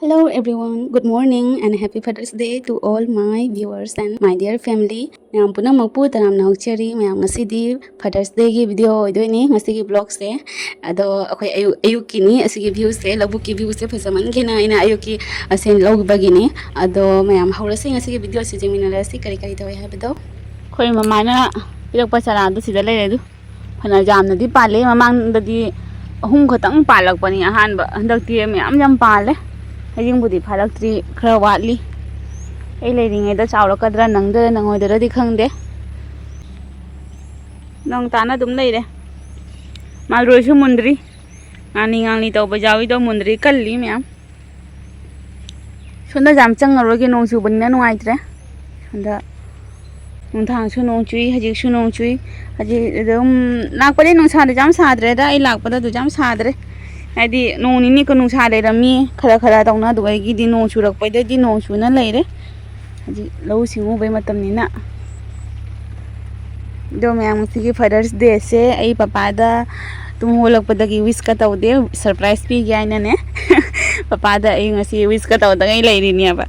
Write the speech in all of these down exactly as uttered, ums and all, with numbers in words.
Hello everyone, good morning and happy Father's Day to all my viewers and my dear family. ꯃꯌꯥꯝ ꯄꯨꯝꯅꯃꯛꯄꯨ ꯇꯔꯥꯝꯅ ꯑꯣꯛꯆꯔꯤ꯫ ꯃꯌꯥꯝ, ꯉꯁꯤꯗꯤ Father's Dayꯒꯤ video ꯑꯣꯏꯗꯣꯏꯅꯤ ꯉꯁꯤꯒꯤ vlogꯁꯦ꯫ ꯑꯗꯣ ꯑꯩꯈꯣꯏ ꯑꯌꯨꯛ ꯑꯌꯨꯛꯀꯤꯅꯤ ꯑꯁꯤꯒꯤ viewꯁꯦ, ꯂꯧꯕꯨꯛꯀꯤ viewꯁꯦ ꯐꯖꯃꯟꯒꯤꯅ ꯑꯩꯅ ꯑꯌꯨꯛꯀꯤ ꯑꯁꯦ ꯂꯧꯕꯒꯤꯅꯤ꯫ ꯑꯗꯣ ꯃꯌꯥꯝ, ꯍꯧꯔꯁꯤ ꯉꯁꯤꯒꯤ videoꯁꯦ, ꯌꯦꯡꯃꯤꯟꯅꯔꯁꯤ ꯀꯔꯤ ꯀꯔꯤ ꯇꯧꯏ ꯍꯥꯏꯕꯗꯣ꯫ ꯑꯩꯈꯣꯏ ꯃꯃꯥꯅ ꯄꯤꯔꯛꯄ ꯆꯥꯔꯥꯗꯣ ꯁꯤꯗ ꯂꯩꯔꯦ꯫ ꯑꯗꯨ ꯐꯅ ꯌꯥꯝꯅꯗꯤ ꯄꯥꯜꯂꯦ꯫ ꯃꯃꯥꯡꯗꯗꯤ ꯑꯍꯨꯝ ꯈꯛꯇꯪ ꯄꯥꯜꯂꯛꯄꯅꯤ ꯑꯍꯥꯟꯕ, ꯍꯟꯗꯛꯇꯤ ꯃꯌꯥꯝ ꯌꯥꯝ ꯄꯥꯜꯂꯦ꯫ ꯍꯌꯦꯡꯕꯨꯗꯤ ꯐꯥꯔꯛꯇ꯭ꯔꯤ, ꯈꯔ ꯋꯥꯠꯂꯤ꯫ ꯑꯩ ꯂꯩꯔꯤꯉꯩꯗ ꯆꯥꯎꯔꯛꯀꯗ꯭ꯔꯥ, ꯅꯪꯗꯣꯏꯔꯥ ꯅꯪꯉꯣꯏꯗꯣꯏꯔꯗꯤ ꯈꯪꯗꯦ꯫ ꯅꯣꯡ ꯇꯥꯅ ꯑꯗꯨꯝ ꯂꯩꯔꯦ꯫ ꯃꯥꯜꯔꯣꯏꯁꯨ ꯃꯨꯟꯗ꯭ꯔꯤ꯫ ꯉꯥꯡꯂꯤ ꯉꯥꯡꯂꯤ ꯇꯧꯕ ꯌꯥꯎꯏꯗꯣ, ꯃꯨꯟꯗ꯭ꯔꯤ, ꯀꯜꯂꯤ ꯃꯌꯥꯝ꯫ ꯁꯣꯝꯗ ꯌꯥꯝ ꯆꯪꯉꯔꯣꯏꯒꯦ, ꯅꯣꯡ ꯆꯨꯕꯅꯤꯅ ꯅꯨꯡꯉꯥꯏꯇ꯭ꯔꯦ꯫ ꯁꯣꯝꯗ ꯅꯨꯡꯗꯥꯡꯁꯨ ꯅꯣꯡ ꯆꯨꯏ, ꯍꯧꯖꯤꯛꯁꯨ ꯅꯣꯡ ꯆꯨꯏ꯫ ꯍꯧꯖꯤꯛ ꯑꯗꯨꯝ ꯂꯥꯛꯄꯗꯤ ꯅꯨꯡꯁꯥꯗꯤ ꯌꯥꯝ ꯁꯥꯗ꯭ꯔꯦꯗ, ꯑꯩ ꯂꯥꯛꯄꯗ ꯑꯗꯨ ꯌꯥꯝ ꯁꯥꯗ꯭ꯔꯦ꯫ ꯍꯥꯏꯗꯤ ꯅꯣꯡ ꯅꯤꯅꯤꯀ ꯅꯨꯡꯁꯥ ꯂꯩꯔꯝꯃꯤ, ꯈꯔ ꯈꯔ ꯇꯧꯅ, ꯑꯗꯨꯗꯒꯤꯗꯤ ꯅꯣꯡ ꯆꯨꯔꯛꯄꯩꯗꯗꯤ ꯅꯣꯡ ꯆꯨꯅ ꯂꯩꯔꯦ꯫ ꯍꯧꯖꯤꯛ ꯂꯧꯎ ꯁꯤꯡꯎꯕꯩ ꯃꯇꯝꯅꯤꯅ꯫ ꯑꯗꯣ ꯃꯌꯥꯝ, ꯉꯁꯤꯒꯤ Father's Dayꯁꯦ ꯑꯩ ꯄꯄꯥꯗ ꯇꯨꯝ ꯍꯧꯒꯠꯂꯛꯄꯗꯒꯤ wishꯀ ꯇꯧꯗꯦ, surprise ꯄꯤꯒꯦ ꯍꯥꯏꯅꯅꯦ꯫ ꯄꯄꯥꯗ ꯑꯩ ꯉꯁꯤ wishꯀ ꯇꯧꯗꯉꯩ ꯂꯩꯔꯤꯅꯦꯕ꯫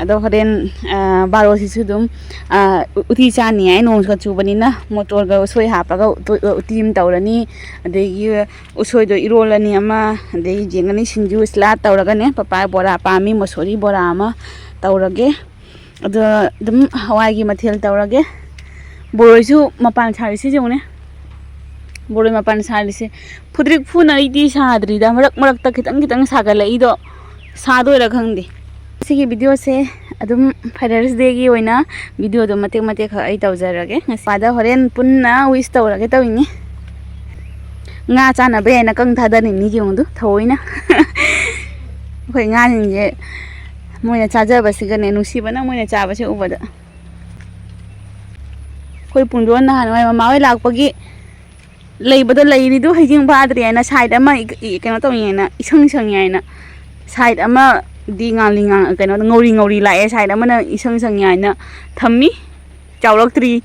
ꯑꯗꯣ ꯍꯣꯔꯦꯟ, ꯑ, ꯕꯥꯔꯣꯁꯤꯁꯨ ꯑꯗꯨꯝ, ꯑ, ꯎ-, ꯎꯇꯤ ꯆꯥꯅꯤꯡꯉꯥꯏ, ꯅꯣꯡꯒ ꯆꯨꯕꯅꯤꯅ ꯃꯣꯇꯣꯔꯒ ꯎꯁꯣꯏ ꯍꯥꯞꯄꯒ ꯎꯇꯣ-, ꯎꯇꯤ ꯑꯃ ꯇꯧꯔꯅꯤ꯫ ꯑꯗꯒꯤ ꯎꯁꯣꯏꯗꯣ ꯏꯔꯣꯜꯂꯅꯤ ꯑꯃ, ꯑꯗꯒꯤ ꯌꯦꯡꯒꯅꯤ ꯁꯤꯡꯖꯨ salad ꯇꯧꯔꯒꯅꯦ꯫ ꯄꯄꯥ ꯕꯣꯔꯥ ꯄꯥꯝꯃꯤ, ꯃꯁꯣꯔꯤ ꯕꯣꯔꯥ ꯑꯃ ꯇꯧꯔꯒꯦ꯫ ꯑꯗꯣ ꯑꯗꯨꯝ ꯍꯋꯥꯏꯒꯤ ꯃꯊꯦꯜ ꯇꯧꯔꯒꯦ꯫ ꯕꯣꯔꯣꯏꯁꯨ ꯃꯄꯥꯟ ꯁꯥꯔꯤꯁꯤ ꯌꯦꯡꯉꯨꯅꯦ꯫ ꯕꯣꯔꯣꯏ ꯃꯄꯥꯟ ꯁꯥꯔꯤꯁꯦ꯫ ꯐꯨꯗ꯭ꯔꯤꯛ ꯐꯨꯅ ꯑꯩꯗꯤ ꯁꯥꯗ꯭ꯔꯤꯗ, ꯃꯔꯛ ꯃꯔꯛꯇ ꯈꯤꯇꯪ ꯈꯤꯇꯪ ꯁꯥꯒꯠꯂꯛꯏꯗꯣ꯫ ꯁꯥꯗꯣꯏꯔꯥ ꯈꯪꯗꯦ꯫ ꯁꯤꯒꯤ videoꯁꯦ ꯑꯗꯨꯝ Father's Dayꯒꯤ ꯑꯣꯏꯅ videoꯗꯣ ꯃꯇꯦꯛ ꯃꯇꯦꯛ ꯈꯛ ꯑꯩ ꯇꯧꯖꯔꯒꯦ꯫ ꯉꯁꯥꯏꯗ ꯍꯣꯔꯦꯟ ꯄꯨꯟꯅ wish ꯇꯧꯔꯒꯦ ꯇꯧꯔꯤꯅꯤ꯫ ꯉꯥ ꯆꯥꯅꯕ ꯍꯥꯏꯅ ꯀꯪ ꯊꯥꯗꯅꯤꯡꯉꯤ ꯌꯦꯡꯉꯨꯗꯨ, ꯊꯑꯣꯏꯅ꯫ ꯑꯩꯈꯣꯏ ꯉꯥꯁꯤꯡꯁꯦ ꯃꯣꯏꯅ ꯆꯥꯖꯕꯁꯤꯒꯅꯦ, ꯅꯨꯡꯁꯤꯕꯅ ꯃꯣꯏꯅ ꯆꯥꯕꯁꯦ ꯎꯕꯗ꯫ ꯑꯩꯈꯣꯏ ꯄꯨꯡꯗꯣꯟ ꯅꯍꯥꯟꯋꯥꯏ ꯃꯃꯥ ꯍꯣꯏ ꯂꯥꯛꯄꯒꯤ ꯂꯩꯕꯗꯣ, ꯂꯩꯔꯤꯗꯨ ꯍꯩꯖꯤꯡ ꯐꯥꯗ꯭ꯔꯤ ꯍꯥꯏꯅ side ꯑꯃ ꯏ-, ꯏ-, ꯀꯩꯅꯣ ꯇꯧꯏ ꯍꯥꯏꯅ, ꯏꯁꯪ ꯁꯪꯉꯤ ꯍꯥꯏꯅ, side ꯑꯃꯗꯤ ꯉꯥꯡꯂꯤ ꯉꯥꯡ-, ꯀꯩꯅꯣ, ꯉꯧꯔꯤ ꯉꯧꯔꯤ ꯂꯥꯛꯑꯦ, side ꯑꯃꯅ ꯏꯁꯪ ꯁꯪꯉꯤ ꯍꯥꯏꯅ ꯊꯝꯃꯤ꯫ ꯆꯥꯎꯔꯛꯇ꯭ꯔꯤ,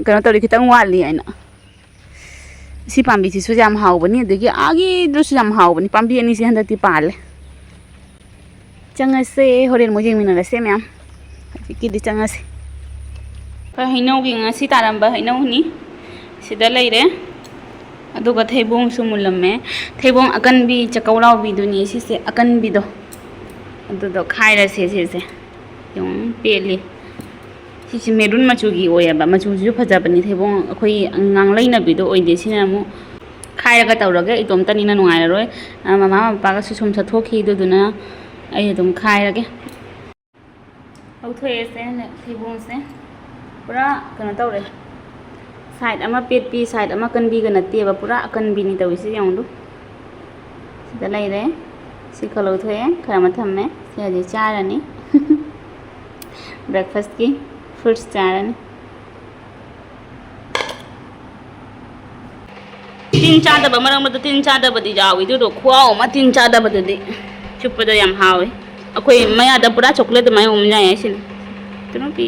ꯀꯩꯅꯣ ꯇꯧꯔꯤ, ꯈꯤꯇꯪ ꯋꯥꯠꯂꯤ ꯍꯥꯏꯅ꯫ ꯁꯤ ꯄꯥꯝꯕꯤꯁꯤꯁꯨ ꯌꯥꯝ ꯍꯥꯎꯕꯅꯤ, ꯑꯗꯒꯤ ꯑꯥꯒꯤꯗꯨꯁꯨ ꯌꯥꯝ ꯍꯥꯎꯕꯅꯤ꯫ ꯄꯥꯝꯕꯤ ꯑꯅꯤꯁꯤ ꯍꯟꯗꯛꯇꯤ ꯄꯥꯜꯂꯦ꯫ ꯆꯪꯉꯁꯦ, ꯍꯣꯔꯦꯟ ꯑꯃꯨꯛ ꯌꯦꯡꯃꯤꯟꯅꯔꯁꯦ ꯃꯌꯥꯝ꯫ ꯍꯧꯖꯤꯛꯀꯤꯗꯤ ꯆꯪꯉꯁꯦ꯫ ꯑꯩꯈꯣꯏ ꯍꯩꯅꯧꯒꯤ ꯉꯁꯤ ꯇꯥꯔꯝꯕ ꯍꯩꯅꯧꯅꯤ꯫ ꯁꯤꯗ ꯂꯩꯔꯦ꯫ ꯑꯗꯨꯒ ꯊꯩꯕꯣꯡꯁꯨ ꯃꯨꯜꯂꯝꯃꯦ꯫ ꯊꯩꯕꯣꯡ ꯑꯀꯟꯕꯤ, ꯆꯥꯛꯀꯧꯔꯥꯎꯕꯤꯗꯨꯅꯤ ꯁꯤꯁꯦ, ꯑꯀꯟꯕꯤꯗꯣ꯫ ꯑꯗꯨꯗꯣ ꯈꯥꯏꯔꯁꯦ ꯁꯤꯁꯦ꯫ ꯌꯦꯡꯉꯨ, ꯄꯦꯜꯂꯤ꯫ ꯁꯤꯁꯦ ꯃꯦꯔꯨꯟ ꯃꯆꯨꯒꯤ ꯑꯣꯏꯌꯦꯕ꯫ ꯃꯆꯨꯁꯤꯁꯨ ꯐꯖꯕꯅꯤ꯫ ꯊꯩꯕꯣꯡ ꯑꯩꯈꯣꯏ ꯉꯥꯡꯂꯩꯅꯕꯤꯗꯣ ꯑꯣꯏꯗꯦ꯫ ꯁꯤꯅ ꯑꯃꯨꯛ ꯈꯥꯏꯔꯒ ꯇꯧꯔꯒꯦ꯫ ꯏꯇꯣꯝꯇꯅꯤꯅ ꯅꯨꯡꯉꯥꯏꯔꯔꯣꯏ꯫ ꯑ, ꯃꯃꯥ ꯃꯄꯥꯒꯁꯨ ꯁꯨꯝ ꯆꯠꯊꯣꯛꯈꯤ꯫ ꯑꯗꯨꯗꯨꯅ ꯑꯩ ꯑꯗꯨꯝ ꯈꯥꯏꯔꯒꯦ꯫ ꯂꯧꯊꯣꯛꯑꯦꯁꯦ ꯊꯩꯕꯣꯡꯁꯦ꯫ ꯄꯨꯔꯥ ꯀꯩꯅꯣ ꯇꯧꯔꯦ꯫ Side ꯑꯃ ꯄꯦꯠꯄꯤ, side ꯑꯃ ꯀꯟꯕꯤꯒ ꯅꯠꯇꯦꯕ꯫ ꯄꯨꯔꯥ ꯑꯀꯟꯕꯤꯅꯤ ꯇꯧꯔꯤꯁꯦ, ꯌꯦꯡꯉꯨ꯫ ꯁꯤꯗ ꯂꯩꯔꯦ꯫ ꯁꯤ ꯈꯔ ꯂꯧꯊꯣꯛꯑꯦ, ꯈꯔ ꯑꯃ ꯊꯝꯃꯦ꯫ ꯁꯤ ꯍꯧꯖꯤꯛ ꯆꯥꯔꯅꯤ꯫ Breakfastꯀꯤ fruits ꯆꯥꯔꯅꯤ꯫ ꯇꯤꯟ ꯆꯥꯗꯕ, ꯃꯔꯛ ꯃꯔꯛꯇ ꯇꯤꯟ ꯆꯥꯗꯕꯗꯤ ꯌꯥꯎꯏ, ꯑꯗꯨꯗꯣ ꯈꯨꯍꯥꯎ ꯑꯃ ꯇꯤꯟ ꯆꯥꯗꯕꯗꯨꯗꯤ꯫ ꯆꯨꯞꯄꯗꯣ ꯌꯥꯝ ꯍꯥꯎꯏ꯫ ꯑꯩꯈꯣꯏ ꯃꯌꯥꯗ ꯄꯨꯔꯥ chocolate ꯑꯗꯨꯃꯥꯏꯅ ꯑꯣꯝ ꯌꯥꯏ ꯍꯥꯏꯁꯤꯅꯤ꯫ ꯑꯗꯨꯅ ꯄꯤ꯫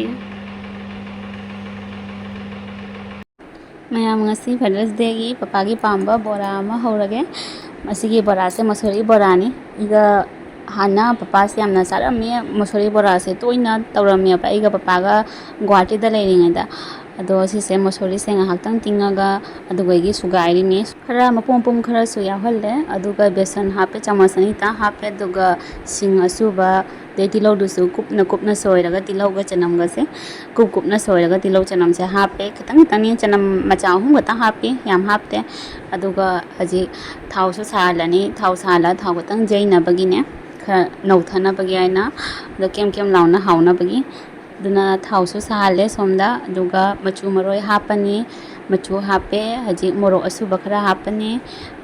ꯃꯌꯥꯝ, ꯉꯁꯤ Father's Dayꯒꯤ ꯄꯄꯥꯒꯤ ꯄꯥꯝꯕ ꯕꯣꯔꯥ ꯑꯃ ꯍꯧꯔꯒꯦ꯫ ꯃꯁꯤꯒꯤ ꯕꯣꯔꯥꯁꯦ ꯃꯁꯣꯔꯤ ꯕꯣꯔꯥꯅꯤ꯫ ꯑꯩꯒ ꯍꯥꯟꯅ ꯄꯄꯥꯁꯦ ꯌꯥꯝꯅ ꯆꯥꯔꯝꯃꯤ ꯃꯁꯣꯔꯤ ꯕꯣꯔꯥꯁꯦ, ꯇꯣꯏꯅ ꯇꯧꯔꯝꯃꯦꯕ ꯑꯩꯒ ꯄꯄꯥꯒ ꯒꯨꯋꯥꯍꯥꯇꯤꯗ ꯂꯩꯔꯤꯉꯩꯗ꯫ ꯑꯗꯣ ꯁꯤꯁꯦ ꯃꯁꯣꯔꯤꯁꯦ ꯉꯥꯏꯍꯥꯛꯇꯪ ꯇꯤꯡꯉꯒ ꯑꯗꯨꯒꯩꯒꯤ ꯁꯨꯒꯥꯏꯔꯤꯅꯤ꯫ ꯈꯔ ꯃꯄꯨꯝ ꯃꯄꯨꯝ ꯈꯔꯁꯨ ꯌꯥꯎꯍꯜꯂꯦ, ꯑꯗꯨꯒ ꯕꯦꯁꯟ ꯍꯥꯞꯄꯦ, ꯆꯥꯃꯁ ꯑꯅꯤꯇꯪ ꯍꯥꯞꯄꯦ, ꯑꯗꯨꯒ ꯁꯤꯡ ꯑꯁꯨꯕ, ꯑꯗꯩ ꯇꯤꯜꯍꯧꯗꯨꯁꯨ ꯀꯨꯞꯅ ꯀꯨꯞꯅ ꯁꯣꯏꯔꯒ, ꯇꯤꯜꯍꯧꯒ ꯆꯅꯝꯒꯁꯦ ꯀꯨꯞ ꯀꯨꯞꯅ ꯁꯣꯏꯔꯒ ꯇꯤꯜꯍꯧ ꯆꯅꯝꯁꯦ ꯍꯥꯞꯄꯦ꯫ ꯈꯤꯇꯪ ꯈꯤꯇꯪꯅꯤ, ꯆꯅꯝ ꯃꯆꯥ ꯑꯍꯨꯝ ꯈꯛꯇꯪ ꯍꯥꯞꯄꯤ, ꯌꯥꯝ ꯍꯥꯞꯇꯦ꯫ ꯑꯗꯨꯒ ꯍꯧꯖꯤꯛ ꯊꯥꯎꯁꯨ ꯁꯥꯍꯜꯂꯅꯤ꯫ ꯊꯥꯎ ꯁꯥꯍꯜꯂꯒ ꯊꯥꯎ ꯈꯤꯇꯪ ꯌꯩꯅꯕꯒꯤꯅꯦ, ꯈꯔ ꯅꯧꯊꯅꯕꯒꯤ ꯍꯥꯏꯅ, ꯑꯗꯣ ꯀꯦꯝ ꯀꯦꯝ ꯂꯥꯎꯅ ꯍꯥꯎꯅꯕꯒꯤ꯫ ꯑꯗꯨꯅ ꯊꯥꯎꯁꯨ ꯁꯥꯍꯜꯂꯦ ꯁꯣꯝꯗ, ꯑꯗꯨꯒ ꯃꯆꯨ ꯃꯔꯣꯏ ꯍꯥꯞꯄꯅꯤ꯫ ꯃꯆꯨ ꯍꯥꯞꯄꯦ, ꯍꯧꯖꯤꯛ ꯃꯣꯔꯣꯛ ꯑꯁꯨꯕ ꯈꯔ ꯍꯥꯞꯄꯅꯤ꯫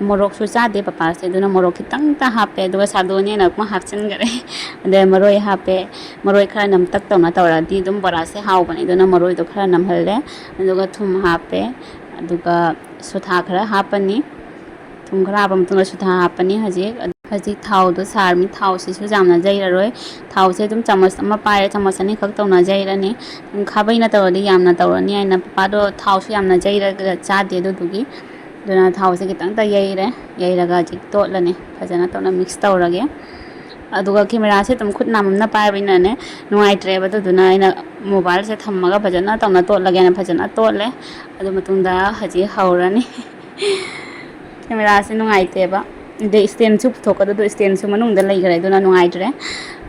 ꯃꯣꯔꯣꯛꯁꯨ ꯆꯥꯗꯦ ꯄꯄꯥꯁꯦ, ꯑꯗꯨꯅ ꯃꯣꯔꯣꯛ ꯈꯤꯇꯪꯇ ꯍꯥꯞꯄꯦ, ꯑꯗꯨꯒ ꯁꯥꯗꯣꯅꯦꯅ ꯑꯃꯨꯛ ꯍꯥꯞꯆꯤꯟꯈꯔꯦ꯫ ꯑꯗꯩ ꯃꯔꯣꯏ ꯍꯥꯞꯄꯦ꯫ ꯃꯔꯣꯏ ꯈꯔ ꯅꯝꯇꯛ ꯇꯧꯅ ꯇꯧꯔꯗꯤ ꯑꯗꯨꯝ ꯕꯣꯔꯥꯁꯦ ꯍꯥꯎꯕꯅꯦ, ꯑꯗꯨꯅ ꯃꯔꯣꯏꯗꯣ ꯈꯔ ꯅꯝꯍꯜꯂꯦ꯫ ꯑꯗꯨꯒ ꯊꯨꯝ ꯍꯥꯞꯄꯦ, ꯑꯗꯨꯒ ꯁꯣꯗꯥ ꯈꯔ ꯍꯥꯞꯄꯅꯤ꯫ ꯊꯨꯝ ꯈꯔ ꯍꯥꯞꯄ ꯃꯇꯨꯡꯗ ꯁꯣꯗꯥ ꯍꯥꯞꯄꯅꯤ꯫ ꯍꯧꯖꯤꯛ, ꯍꯧꯖꯤꯛ ꯊꯥꯎꯗꯣ ꯁꯥꯔꯃꯤ, ꯊꯥꯎꯁꯤꯁꯨ ꯌꯥꯝꯅ ꯌꯩꯔꯔꯣꯏ꯫ ꯊꯥꯎꯁꯦ ꯑꯗꯨꯝ ꯆꯥꯃꯁ ꯑꯃ ꯄꯥꯏꯔꯦ, ꯆꯥꯃꯁ ꯑꯅꯤꯈꯛ ꯇꯧꯅ ꯌꯩꯔꯅꯤ꯫ ꯑꯗꯨꯝ ꯈꯥꯕꯩꯅ ꯇꯧꯔꯗꯤ ꯌꯥꯝꯅ ꯇꯧꯔꯅꯤ ꯍꯥꯏꯅ ꯄꯄꯥꯗꯣ ꯊꯥꯎꯁꯨ ꯌꯥꯝꯅ ꯌꯩꯔꯒ ꯆꯥꯗꯦ, ꯑꯗꯨꯗꯨꯒꯤ꯫ ꯑꯗꯨꯅ ꯊꯥꯎꯁꯦ ꯈꯤꯇꯪꯇ ꯌꯩꯔꯦ, ꯌꯩꯔꯒ ꯍꯧꯖꯤꯛ ꯇꯣꯠꯂꯅꯤ꯫ ꯐꯖꯅ ꯇꯧꯅ mix ꯇꯧꯔꯒꯦ꯫ ꯑꯗꯨꯒ ꯀꯦꯃꯦꯔꯥꯁꯦ ꯑꯗꯨꯝ ꯈꯨꯠ ꯅꯥꯝꯃꯅ ꯄꯥꯏꯕꯅꯤꯅꯅꯦ ꯅꯨꯡꯉꯥꯏꯇ꯭ꯔꯦꯕ꯫ ꯑꯗꯨꯗꯨꯅ ꯑꯩꯅ ꯃꯣꯕꯥꯏꯜꯁꯦ ꯊꯝꯃꯒ ꯐꯖꯅ ꯇꯧꯅ ꯇꯣꯠꯂꯒꯦꯅ ꯐꯖꯅ ꯇꯣꯠꯂꯦ꯫ ꯑꯗꯨ ꯃꯇꯨꯡꯗ ꯍꯧꯖꯤꯛ ꯍꯧꯔꯅꯤ꯫ ꯀꯦꯃꯦꯔꯥꯁꯦ ꯅꯨꯡꯉꯥꯏꯇꯦꯕ꯫ ꯑꯗꯩ ꯏꯁꯇꯦꯟꯁꯨ ꯄꯨꯊꯣꯛꯀꯗꯕꯗꯣ, ꯏꯁꯇꯦꯟꯁꯨ ꯃꯅꯨꯡꯗ ꯂꯩꯈ꯭ꯔꯦ, ꯑꯗꯨꯅ ꯅꯨꯡꯉꯥꯏꯇ꯭ꯔꯦ꯫